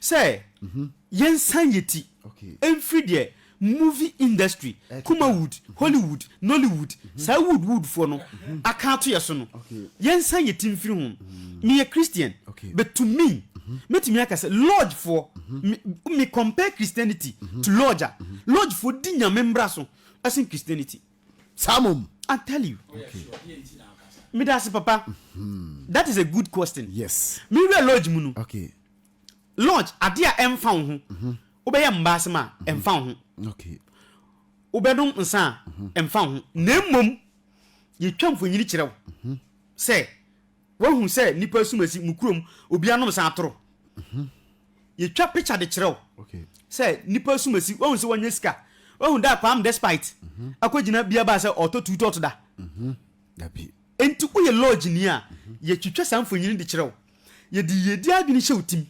Sɛ yɛnsan yɛ ti mfiri deɛ movie industry, Kumawood, Hollywood, Nollywood, saa wood wood foɔ no aka ato yɛ so no, yɛnsan yɛ ti mfiri ho. Meyɛ Christian, but to me, mɛtumi aka sɛ lodge foɔ, me, me compare Christianity to lodge a, lodge foɔ di Nyame mmra so ɛsen Christianity. Saa mmom. I tell you. Meda ase papa. That is a good question. Yes. Me wura lodge mu no. Okay. Lodge, adeɛ a ɛmfa wo ho. Wobɛyɛ mmaa asɛm a, ɛmfa wo ho. Okay. Wobɛnom nsa a, ɛmfa wo ho. Na mmom, yɛtwa mfonini kyerɛ wo sɛ woahu sɛ nnipa asumasi mo kurom, obi anom nsa atoro. Yɛtwa picture de kyerɛ wo sɛ nnipa asumasi, woahu sɛ wanya sika. Woahu da a Kwame Despite akɔgyina bia baa sɛ ɔtɔ tuutɔt da. Dabi. Enti woyɛ lodge ni a, yɛtwitwa saa mfonini de kyerɛ wo. Yɛde yiyedi adwene hyɛ wo tim.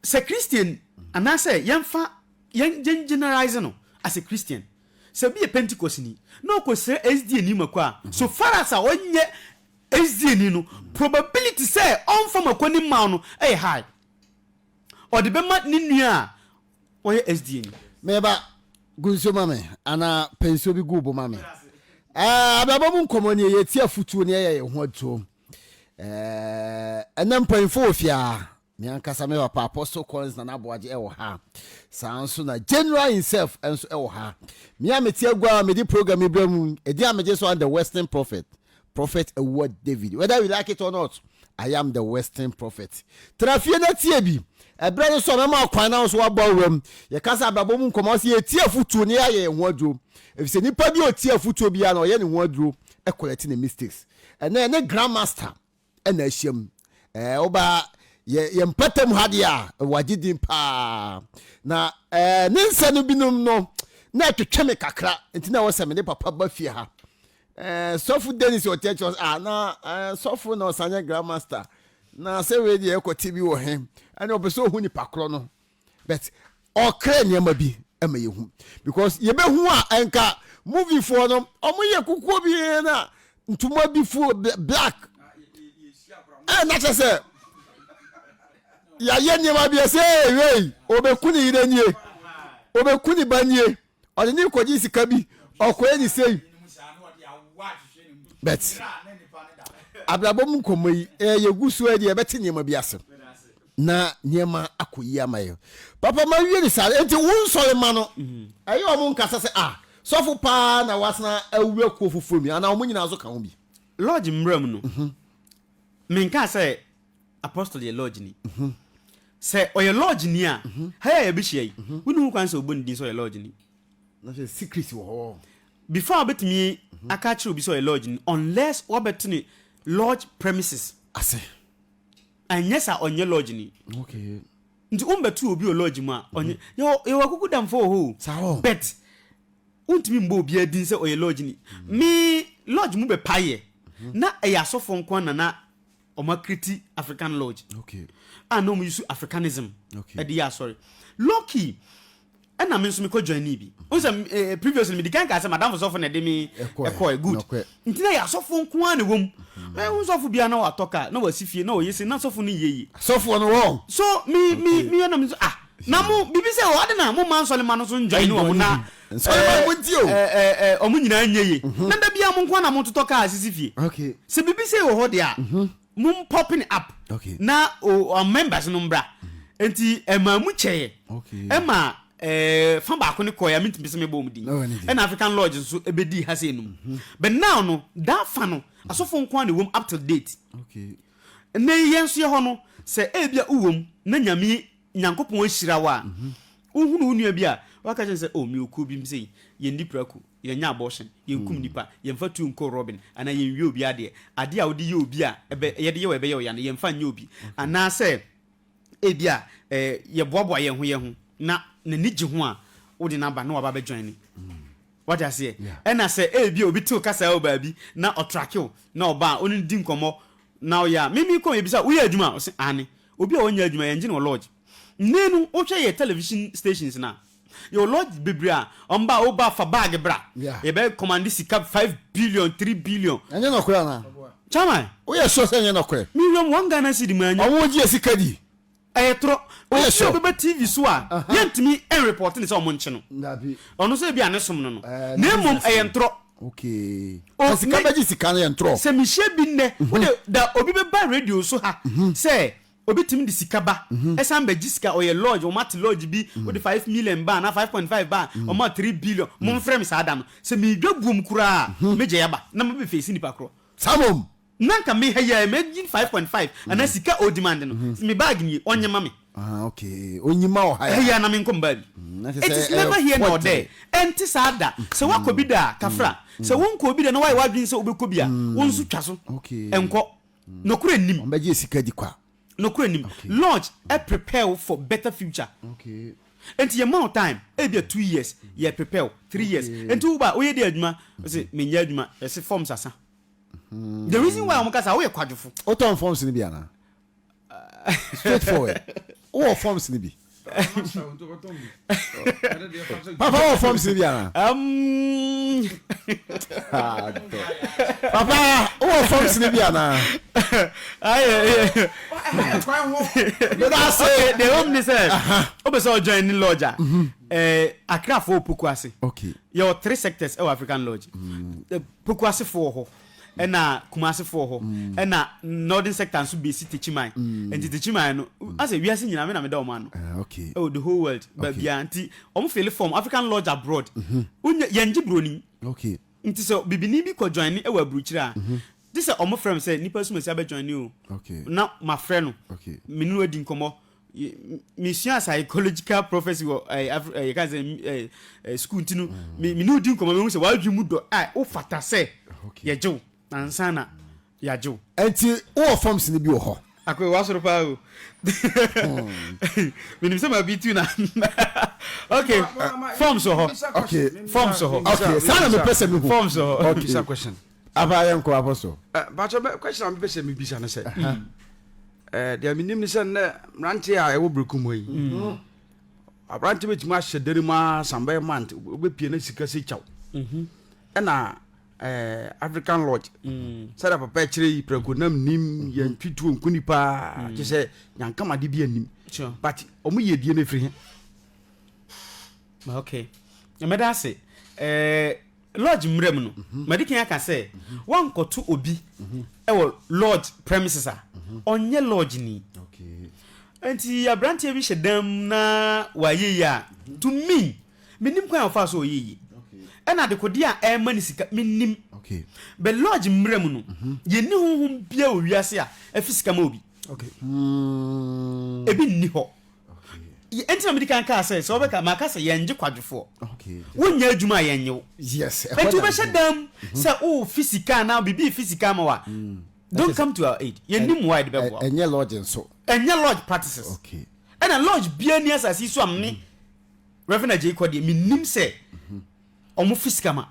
Sɛ Christian anaasɛ yɛmfa yɛn yɛn generalize no as a Christian. Sɛ obi yɛ Pentecost ni na ɔkɔsrɛ SDA ni mako a, so far as a ɔnyɛ SDA ni no, probability sɛ ɔmfa mako no mma wo no yɛ high. Ɔde bɛma ne nua a Ɔyɛ SDA ni. Me ba, gu nsuo ma me, anaa pɛ nsuo bi gu wo bo ma me. Ɛɛ, abrabɔ mu nkɔmmɔ nie, yɛtie afotuo na yɛyɛ yɛn ho atuo. Ɛɛ, ɛnɛ mpanyinfoɔ wɔ fie ha. Me ankasa me papa Apostle Collins Nana Aboagye ɛwɔ ha. Saa nso na General himself nso ɛwɔ ha. Me a mete agua a mede program yi brɛ mu, ɛdin a megye so am the Western Prophet. Prophet Awuah David. Whether you like it or not, I am the Western prophet. Tena fie na tie bi. Ɛberɛ no so a mɛma kwan na wo so woabɔ awura mu. Yɛka sɛ abrabɔ mu nkɔmmɔ sɛ yɛtie afotuo na yɛayɛ yɛn ho aduro. Ɛfiri sɛ nipa bi a ɔtie afotuo biara na ɔyɛ ne ho aduro correct ne mistakes. Ɛnɛ yɛne Grandmaster ɛna ahyiam. Ɛɛ woba yɛ yɛn mpɔtam ha deɛ a, wagye din paa. Na ɛɛ ne nsa no binom no, na ɛtwetwe me kakra, nti na ɛwɔ sɛ me ne papa ba fie ha. Ɛɛ sɔfo Dennis ɔte akyi ɔsɛ ah na ɛɛ sɔfo na ɔsan yɛ grandmaster. Na sɛ wei deɛ ɛkɔte bi wɔ he, ɛne ɔpɛ sɛ ɔhu nipa korɔ no. But ɔkra nneɛma bi ma yɛhu because yɛbɛhu a ɛnka movie foɔ no ɔmo yɛ kukuo bi na ntoma bi fuo black ɛna kyɛ sɛ yɛayɛ nneɛma bi ɛsɛ wei ɔbɛku ne yere nie ɔbɛku ne ba nie Ɔde ne kɔgye sika bi, ɔkɔyɛ ne sei. But abrabɔ mu nkɔmmɔ yi, eh, yɛgu so deɛ yɛbɛte nneɛma bi ase na nneɛma akɔ yie ama yɛn. Papa ma wie ne saa, enti wo nsɔre ma no, ɛyɛ wɔn nkasa sɛ ah, sɔfo paa na wasena awura kuo foforɔ mu anaa wɔn nyinaa nso ka ho bi. Lodge mmra mu no, menkaa sɛ Apostle yɛ lodge ni. Sɛ ɔyɛ lodge ni a, ha yi a yɛbɛhyia yi, wonni ho kwan sɛ wobɔ ne din sɛ ɔyɛ lodge ni. Na sɛ secret wɔ hɔ. Before a wobɛtumi aka akyerɛ obi sɛ ɔyɛ lodge ni, unless wabɛto ne lodge premises. Ase. Anyɛ saa ɔnyɛ lodge ni. Okay. Nti wombɛto obi wɔ lodge mu a, ɔnyɛ. Yɛwɔ yɛwɔ akukudamfoɔ wɔ hɔ o. Saa hɔ. But wontumi mbɔ obiara din sɛ ɔyɛ lodge ni. Me lodge mu bɛpaeɛ. Na ɛyɛ asɔfoɔ nko ara na na Wɔn akriti African Lodge a na wɔn use Africanism ɛde yɛ asɔre. Low key ɛna me nso mekɔ joinee bi. N sɛ eh, previously medi kan kaa sɛ madamfo sɔfo na ɛde me ɛkɔɛ good. Nti na yɛ asɔfo nko ara na ɛwɔ mu. Mɛhu sɔfo biara na watɔ kaa na wasi fie na ɔyɛ se na sɔfo no yɛ yie. Sɔfoɔ no wɔ. So me me me yɛ na me nso ah na mo bibi sɛ ɔde na mo ma nsɔle ma no so njoin wɔn na Nsɔrema mo nti o. Ɛɛ ɔmo nyinaa nyɛ yie. Na da biara mo nko ara na mo totɔ kaa sisi fie. Okay. Sɛ biribi sei wɔ hɔ deɛ a, mo popping up. Okay. Na o ɔmo members no mbra. Nti ɛmaa mu kyɛɛ. Okay. Ɛma ɛɛ fa baako no kɔɛ a mentumi sɛ mebɔ ɔmo din. Ɛna African Lodge nso ɛbɛdii ha sei nom. But now no, that fa no, asɔfoɔ nko ara na ɛwɔ mu up till date. Okay. Nnɛ yi yɛn nso yɛ hɔ no, sɛ ebia wowɔ mu na Nyame Nyankopɔn ahyira wo a, wohunu wo nua bi a, woaka kyerɛ no sɛ, oh, mewɔ kuo bi mu sei, yɛnni prako, yɛnyɛ abortion, yɛnkum nnipa, yɛmfa tuo nkɔ robin, anaa yɛnwia obi adeɛ. Adeɛ a wode yɛ obi a, ɛbɛ, yɛde yɛ wo a ɛbɛyɛ wo ya no, yɛmfa nyɛ obi. Anaasɛ ebia eh, yɛboaboa yɛn ho yɛn ho, na n'ani gye ho a, wode no aba na waba abɛ join. Wate aseɛ? Ɛna sɛ ebia obi te wo kasaa wɔ baabi na ɔtrake wo, na ɔba a, wo ne no di nkɔmmɔ, na ɔyɛ a, me mekɔ yɛbisa, woyɛ adwuma a? Ɔse, aane. Obi a ɔnyɛ adwuma yɛngye no wɔ lodge. Nnɛ no wohwɛ yɛ television stations no a, yɛwɔ lodge bebree a ɔmba a woba fa bag bra. Yɛbɛ commande sika 5 billion, 3 billion. Ɛnyɛ nɔkorɛ anaa? Chairman. Woyɛ sure sɛ ɛnyɛ nɔkorɛ? Me wuram 1 Ghana cedi manya. Ɔmo gye yɛ sika di. Ɛyɛ torɔ. Woyɛ Obi a sure? ɔbɛba TV so a, yɛntumi nrepɔte no sɛ ɔmo nkye no. Dabi. Ɔno nso ebia ne som no no. Ɛɛ, ne Na mmom business ɛyɛ no. ntorɔ. Okay. O, Na sika me, bɛgye sika no yɛ ntorɔ. Sɛ mehyia bi nnɛ, wode da obi bɛba radio so ha sɛ obi tumi de sika ba, ɛsan bɛgye sika, ɔyɛ lodge, wɔn ate lodge bi, wode 5 million ba anaa 5.5 ba a, wɔn a 3 billion, momfrɛ me saa da no. Sɛ meredwa guom koraa a, megyae aba na mabɛ face nipa korɔ. Saa mmom. Na nka me ha yi a, mɛgye 5.5 anaa sika a ɔdemand no, me bag nie, ɔnyɛ ma me. Ah, okay. Onyi ma wɔ ha ya. Ha yi a na menkɔ me baabi. Na kyerɛ It sɛ is ɛyɛ never here nor forgery. there. Ɛnte saa da. Sɛ woakɔ bi da a, kafra. Sɛ wonkɔɔ bi da na woayɛ w'adwene sɛ wobɛkɔ bi a, wo nso twa so. Nkɔ. Nokorɛ nnim. Wɔn bɛgye sika di kwa. Nokorɛ nnim. Lodge prepare wo for better future. Enti yɛma wo time, ebia 2 years, yɛ prepare wo, 3 years. Enti woba a, woyɛ dɛ adwuma? Wose, menyɛ adwuma. Yɛse forms asa. The reason why wɔn ka saa, woyɛ kwadwofo. Wotɔn forms no bi anaa? Straight forward. Wowɔ forms no bi? Papa wɔ forms no bi anaa? Papa wowɔ forms no bi anaa? Meda ase. Okay, deɛ ɛwɔ mu ne sɛ, wopɛ sɛ ɔjoin ne lodge a, Accrafoɔ wɔ Poku ase. Okay. Yɛwɔ three sectors ɛwɔ African lodge. Poku asefoɔ wɔ hɔ, ɛna Kumasi foɔ hɔ, ɛna northern sector nso besi Techiman. Nti Techiman no, asɛ wiase nyinaa me na meda wɔn ano. Ah, okay. Ɛwɔ the whole world, baabiara. Nti wɔn fill form, African lodge abroad. Wonya, yɛngye broni. Okay. Nti sɛ bibini bi kɔ join ɛwɔ aburukyire a, gye sɛ wɔn frɛ me sɛ nipa sumasi abɛ join o. Okay. Na ma frɛ no. Okay. Me ne no adi nkɔmɔ. Mesua psychological prophecy wɔ ɛɛ Afri ɛɛ yɛka sɛ ɛɛ ɛɛ school nti no, me ne wo di nkɔmɔ mehu sɛ w'adwene mu dɔ a wofata sɛ yɛgye wo ansa na yɛagye wo. Nti wowɔ forms no bi wɔ hɔ? Akoe wasoro paa o. Menim sɛ ma bi tu na. Okay, forms wɔ hɔ. Okay, forms wɔ hɔ. Okay, saa na mepɛ sɛ mehu. Forms wɔ hɔ. Okay. Bisa question. Aba yɛn kɔ apɔsɔ. Bàtɔ bɛ question a mepɛ sɛ mebisa no sɛ. Ɛɛ deɛ menim ne sɛ nnɛ mmeranteɛ a ɛwɔ berekum hɔ yi. Mm. Aberante bɛtumi ahyɛ dan mu ara san bɛyɛ month wobɛpie na sika sɛ kyaw. Mhm. Ɛna eh, African Lodge mm. sɛdeɛ papa kyerɛ yi prɛko nam nim mm-hmm. yɛntwi tuo nku nipa mm. kyɛ sɛ nyankamade bi anim but ɔmo yɛ die no ɛfiri he. Okay mɛda ase eh, lodge mmerɛ mu no mhm. madi kan aka sɛ mhm. wankɔto obi mhm. ɛwɔ lodge premises a ɔnyɛ lodge ni nti aberanteɛ bi hyɛ dan na wayɛ yi a to me Mennim kwan a ɔfaa so ɔyɛɛ yie. Ɛna adekodeɛ a ɛrema no sika, mennim. But lodge mmra mu no, yɛnni honhom biara wɔ wiase a ɛfi sika ma obi. Ebi nni hɔ. Ɛnti na medi kan kaa sɛ, sɛ wobɛka, maka sɛ yɛngye kwadwofoɔ. Wonyɛ adwuma a yɛnnye wo. Ɛnti wobɛhyɛ dan mu sɛ worefi sika anaa biribi refi sika ama wo a, don't come to our aid. Yɛnni mmoa a yɛde bɛboa wo. Ɛnyɛ lodge nso. Ɛnyɛ lodge practices. Ɛna lodge biara nni asase yi so a me Reverend Adjei kɔ deɛ menim sɛ ɔmo fi sika ma.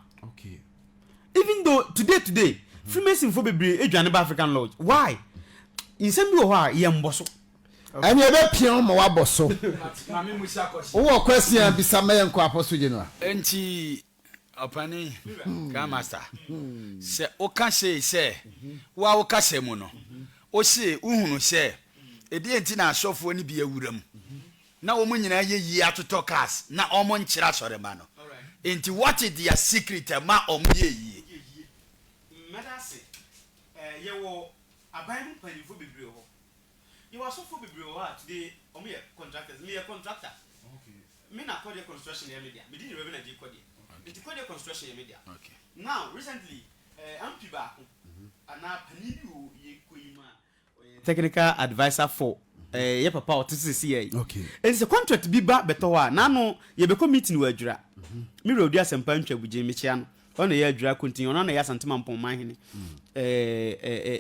Even though today today Freemason fo bebree edwane ba African Lodge. Why? Nsɛm bi wɔ hɔ a yɛn bɔ so. Ɛne ɛbɛ pia wo ma wabɔ so. Wowɔ question a bisa ma yɛnkɔ Apostle General. Enti Ɔpanin, Grand Master, sɛ woka sei sɛ, wo ara wo kasa mu no, wose wohunu sɛ ɛdeɛn nti na asɔfoɔ no bi awura mu na wɔn nyinaa yɛ yie atotɔ cars na wɔn nkyerɛ asɔremma no. Nti what is their secret ɛma wɔn yɛ yie? Mɛda ase. Yɛwɔ aban mu mpanyimfoɔ bebree wɔ hɔ. Yɛwɔ asɔfoɔ bebree wɔ hɔ a today wɔn yɛ contractors. Meyɛ contractor. Me na Kɔdeɛ construction yɛ me dea. Me din de Reverend Adjei Kɔdeɛ. Nti Kɔdeɛ construction yɛ me dea. Now recently MP baako anaa panin bi wɔ yɛ kuo yi mu a ɔyɛ technical adviser for yɛ papa a ɔte sisi yɛ yi. Nti sɛ contract bi ba bɛtɔ hɔ a n'ano yɛbɛkɔ meeting wɔ Adwira. Me wura odi asɛmpa ntwa bugye mekyia no. Ɔno na ɛyɛ Adwira Kontin, ɔno na ɛyɛ Asante Mampɔn man hene,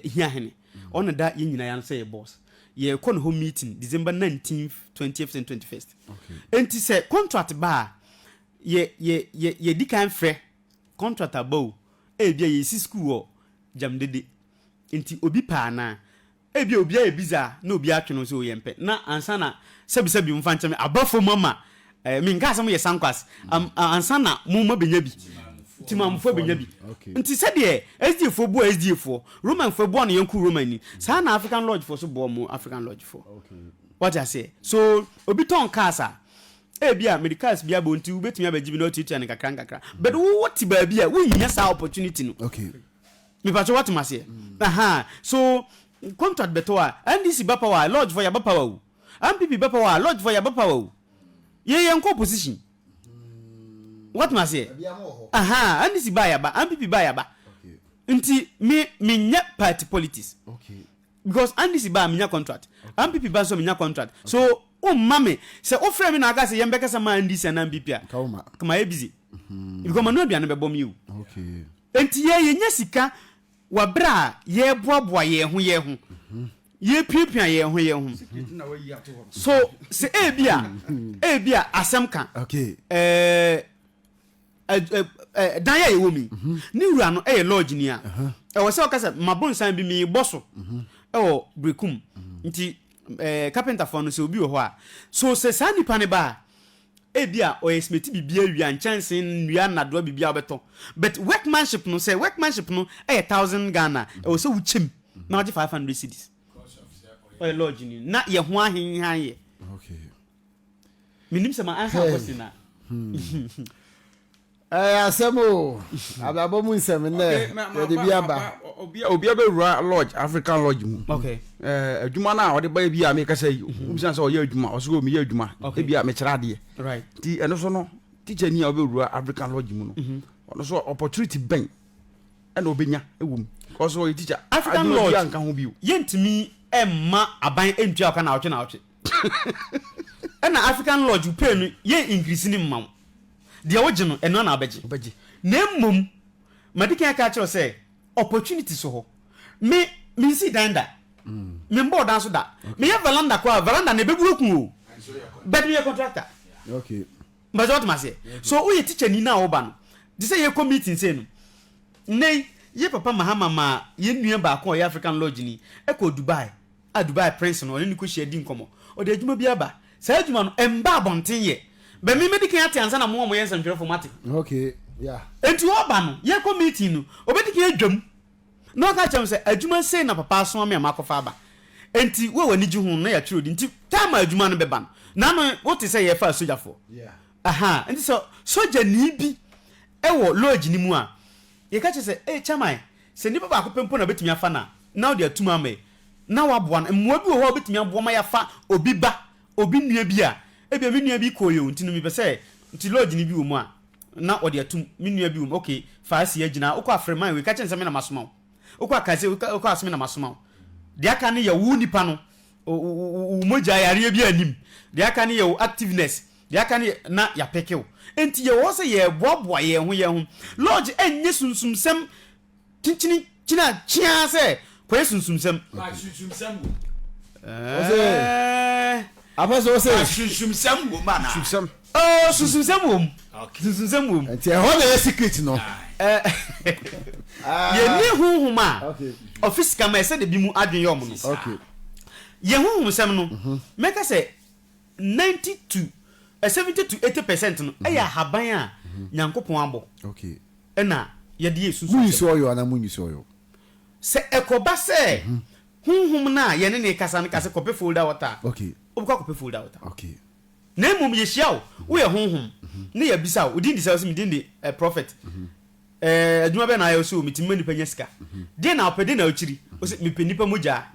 hia hene. Ɔno da yɛn nyinaa yɛn sɛ yɛ boss. Yɛkɔ ne hɔ meeting December 19th, 20th and 21st. Nti sɛ contract ba a, yɛ yɛ yɛ yɛdi kan frɛ contract aba o, ebia yɛsi school wɔ Gyamdede. Nti obi pɛ anaa? Ebia obi ayɛ busy a na obi atwe no sɛ o yɛmpɛ na ansa na sɛbi sɛbi momfa nkyɛ me aba fam ama eh, menkaa sɛ moyɛ sankwas am, ansa na mo ma bɛnya bi timamufoɔ bɛnya bi nti sɛdeɛ SDA foɔ boa SDA foɔ Roman foɔ boa no yɛnko Roman ni saa na African Lodge foɔ so boa mo African Lodge foɔ wate aseɛ so obi tɔn cars a ebi a mede cars bi abɔ nti wobɛtumi abɛgye bi na watuatua no nkakra nkakra but wowɔ te baabi a wonnya saa opportunity no okay. Mepakyɛw wate maseɛ ahaa so contract bɛtɔ a NDC ba power a lodge foɔ yaba power o NPP ba power a lodge foɔ yaba power o yɛ yɛn kɔ opposition wate maseɛ ahaa NDC ba yaba NPP ba yaba nti me me nyɛ party politics because NDC ba a menya contract NPP ba nso menya contract so o mma me sɛ o frɛ me na aka sɛ yɛn bɛkasa ma NDC anaa NPP a kama yɛ busy because ma no aduane bɛbɔ mi o. Enti yɛ yɛnya sika wɔ berɛ a yɛreboaboa yɛn ho yɛn ho, yɛrepiapia yɛn ho yɛn ho. So sɛ ebia ebia asɛm ka ɛɛ dan a yɛwɔ mu yi, mhm. ne wura no yɛ lodge ni a, ɛwɔ sɛ ɔka sɛ mabonsan bi merebɔ so mhm. ɛwɔ Berekum mhm. nti ɛɛ kapentafoɔ no sɛ obi wɔ hɔ a, so sɛ saa nipa no ba a Ebia ɔyɛ simiti biribi awia, nkyɛnsee, nnua, nnadewa, biribi a wobɛtɔ. But workmanship no, sɛ workmanship no yɛ thousand Ghana a, ɛwɔ sɛ wokyɛ mu na wagye 500 cedis. Ɔyɛ lodge ni. Na yɛ ho ahenhan yɛ. Okay. Menim sɛ ma answer question na. Ɛyɛ asɛm o, abrabɔ mu nsɛm nnɛ yɛde bi aba. Obi abɛwura lodge, African lodge mu. Okay. Eh, adwuma no a ɔde ba bi a mekasa yi, mhm. wobisa sɛ ɔyɛ adwuma, ɔsɛ o meyɛ adwuma, ebi a mekyerɛ adeɛ. Right. Nti ɛno so no, teacher ni a ɔbɛwura African lodge mu no, mhm. ɔno so opportunity bɛn ɛna ɔbɛnya ɛwɔ mu. Ɔsɛ ɔyɛ teacher. African lodge, nka ho bio. Yɛntumi ɛmma aban ɛntua ɔka naawɔtwe naawɔtwe. Ɛna African lodge wo pay no yɛn increase no mma wo. Deɛ wogye no ɛno ara na wobɛgye. Wobɛgye. Na mmom madi kan aka akyerɛ wo sɛ opportunity so hɔ. Me mensii dan da. Membɔɔ dan so da. Meyɛ veranda koraa a, veranda no ɛbɛbu aku o. But meyɛ contractor. Okay. Mpɛ sɛ wote aseɛ. So woyɛ teacher ni na woba no, te sɛ yɛkɔ meeting sei no, nnɛ yi, yɛ papa Mahama maa yɛn nua baako a ɔyɛ African Lodge ni kɔɔ Dubai, a Dubai Prince no, ɔne no kɔhyia di nkɔmmɔ. Ɔde adwuma bi aba. Saa adwuma no, ɛmba abɔnten yɛ. But me mɛdi kan ate ansa na mo a moyɛ nsɛntwerɛfoɔ moate. Okay, yeah. Enti ɔba no, yɛkɔ meeting no, ɔbɛdi kan adwam. Na ɔka kyerɛ me sɛ, Adwuma sei na papa asoma me a makɔfa aba. Enti wo a w'ani gye ho no, na yɛatwerɛ wo din. Nti time a adwuma no bɛba no, n'ano wote sɛ yɛrefa asogyafoɔ. Ahaa, nti sɛ sogyani bi wɔ lodge no mu a, yɛka kyerɛ sɛ, Ei, chairman, sɛ nipa baako pɛ mpo na wobɛtumi afa no a, na wode atum ama yi, na woaboa no. Mmoa bi wɔ hɔ a wobɛtumi aboa ma yɛafa obi ba, obi nua bi a, ebia me nua bi kɔeɛ o, nti no mepɛ sɛ, nti lodge no bi wɔ mu a, na ɔde atum, me nua bi wɔ mu, okay, fa asi agyina, wokɔ a frɛ man wei, ka kyerɛ no sɛ me na masoma wo, wokɔ a ka sɛ, wokɔ a sɛ me na masoma wo. Deɛ aka no yɛ wo nipa no, wo mogya yareɛ bi anim, deɛ aka no yɛ wo activeness, deɛ aka no yɛ na yɛapɛke wo. Enti yɛwɔ hɔ sɛ yɛreboaboa yɛn ho yɛn ho. Lodge ɛnyɛ sunsumsɛm Kyenkyene kyene a kyeaa sɛ kɔyɛ sunsumsɛm. Ba sunsumsɛm wom. Ɛɛ. Apɛ sɛ ɔsɛ. Ba sunsumsɛm wom anaa? Sunsumsɛm. Oh, sunsumsɛm wom. Sunsumsɛm wom. Nti ɛhɔ na ɛyɛ secret no. Yɛnni honhom a ɔfe sika ma ɛsɛ de bi mu adwene yɛ ɔmo no. Yɛn honhomsɛm no, mɛka sɛ 90 to 70 to 80% no ɛyɛ ahaban a Nyankopɔn abɔ. na yɛde yɛ sunsum Mo use asɛm. oil anaa mo use oil? Sɛ ɛkɔba sɛ honhom no a yɛne no rekasa no ka sɛ kɔpɛ folder water a, wobɛkɔ akɔpɛ folder water. Na mmom yɛhyia wo, woyɛ honhom, na yɛabisa wo, wo din de sɛn? Wose me din de eh, Prophet. Eh, adwuma bɛn na ayɛ? Wose o, metumi ma nnipa nya sika. Deɛn na wopɛ? Deɛn na wokyiri? Wose mepɛ nnipa mogyaa.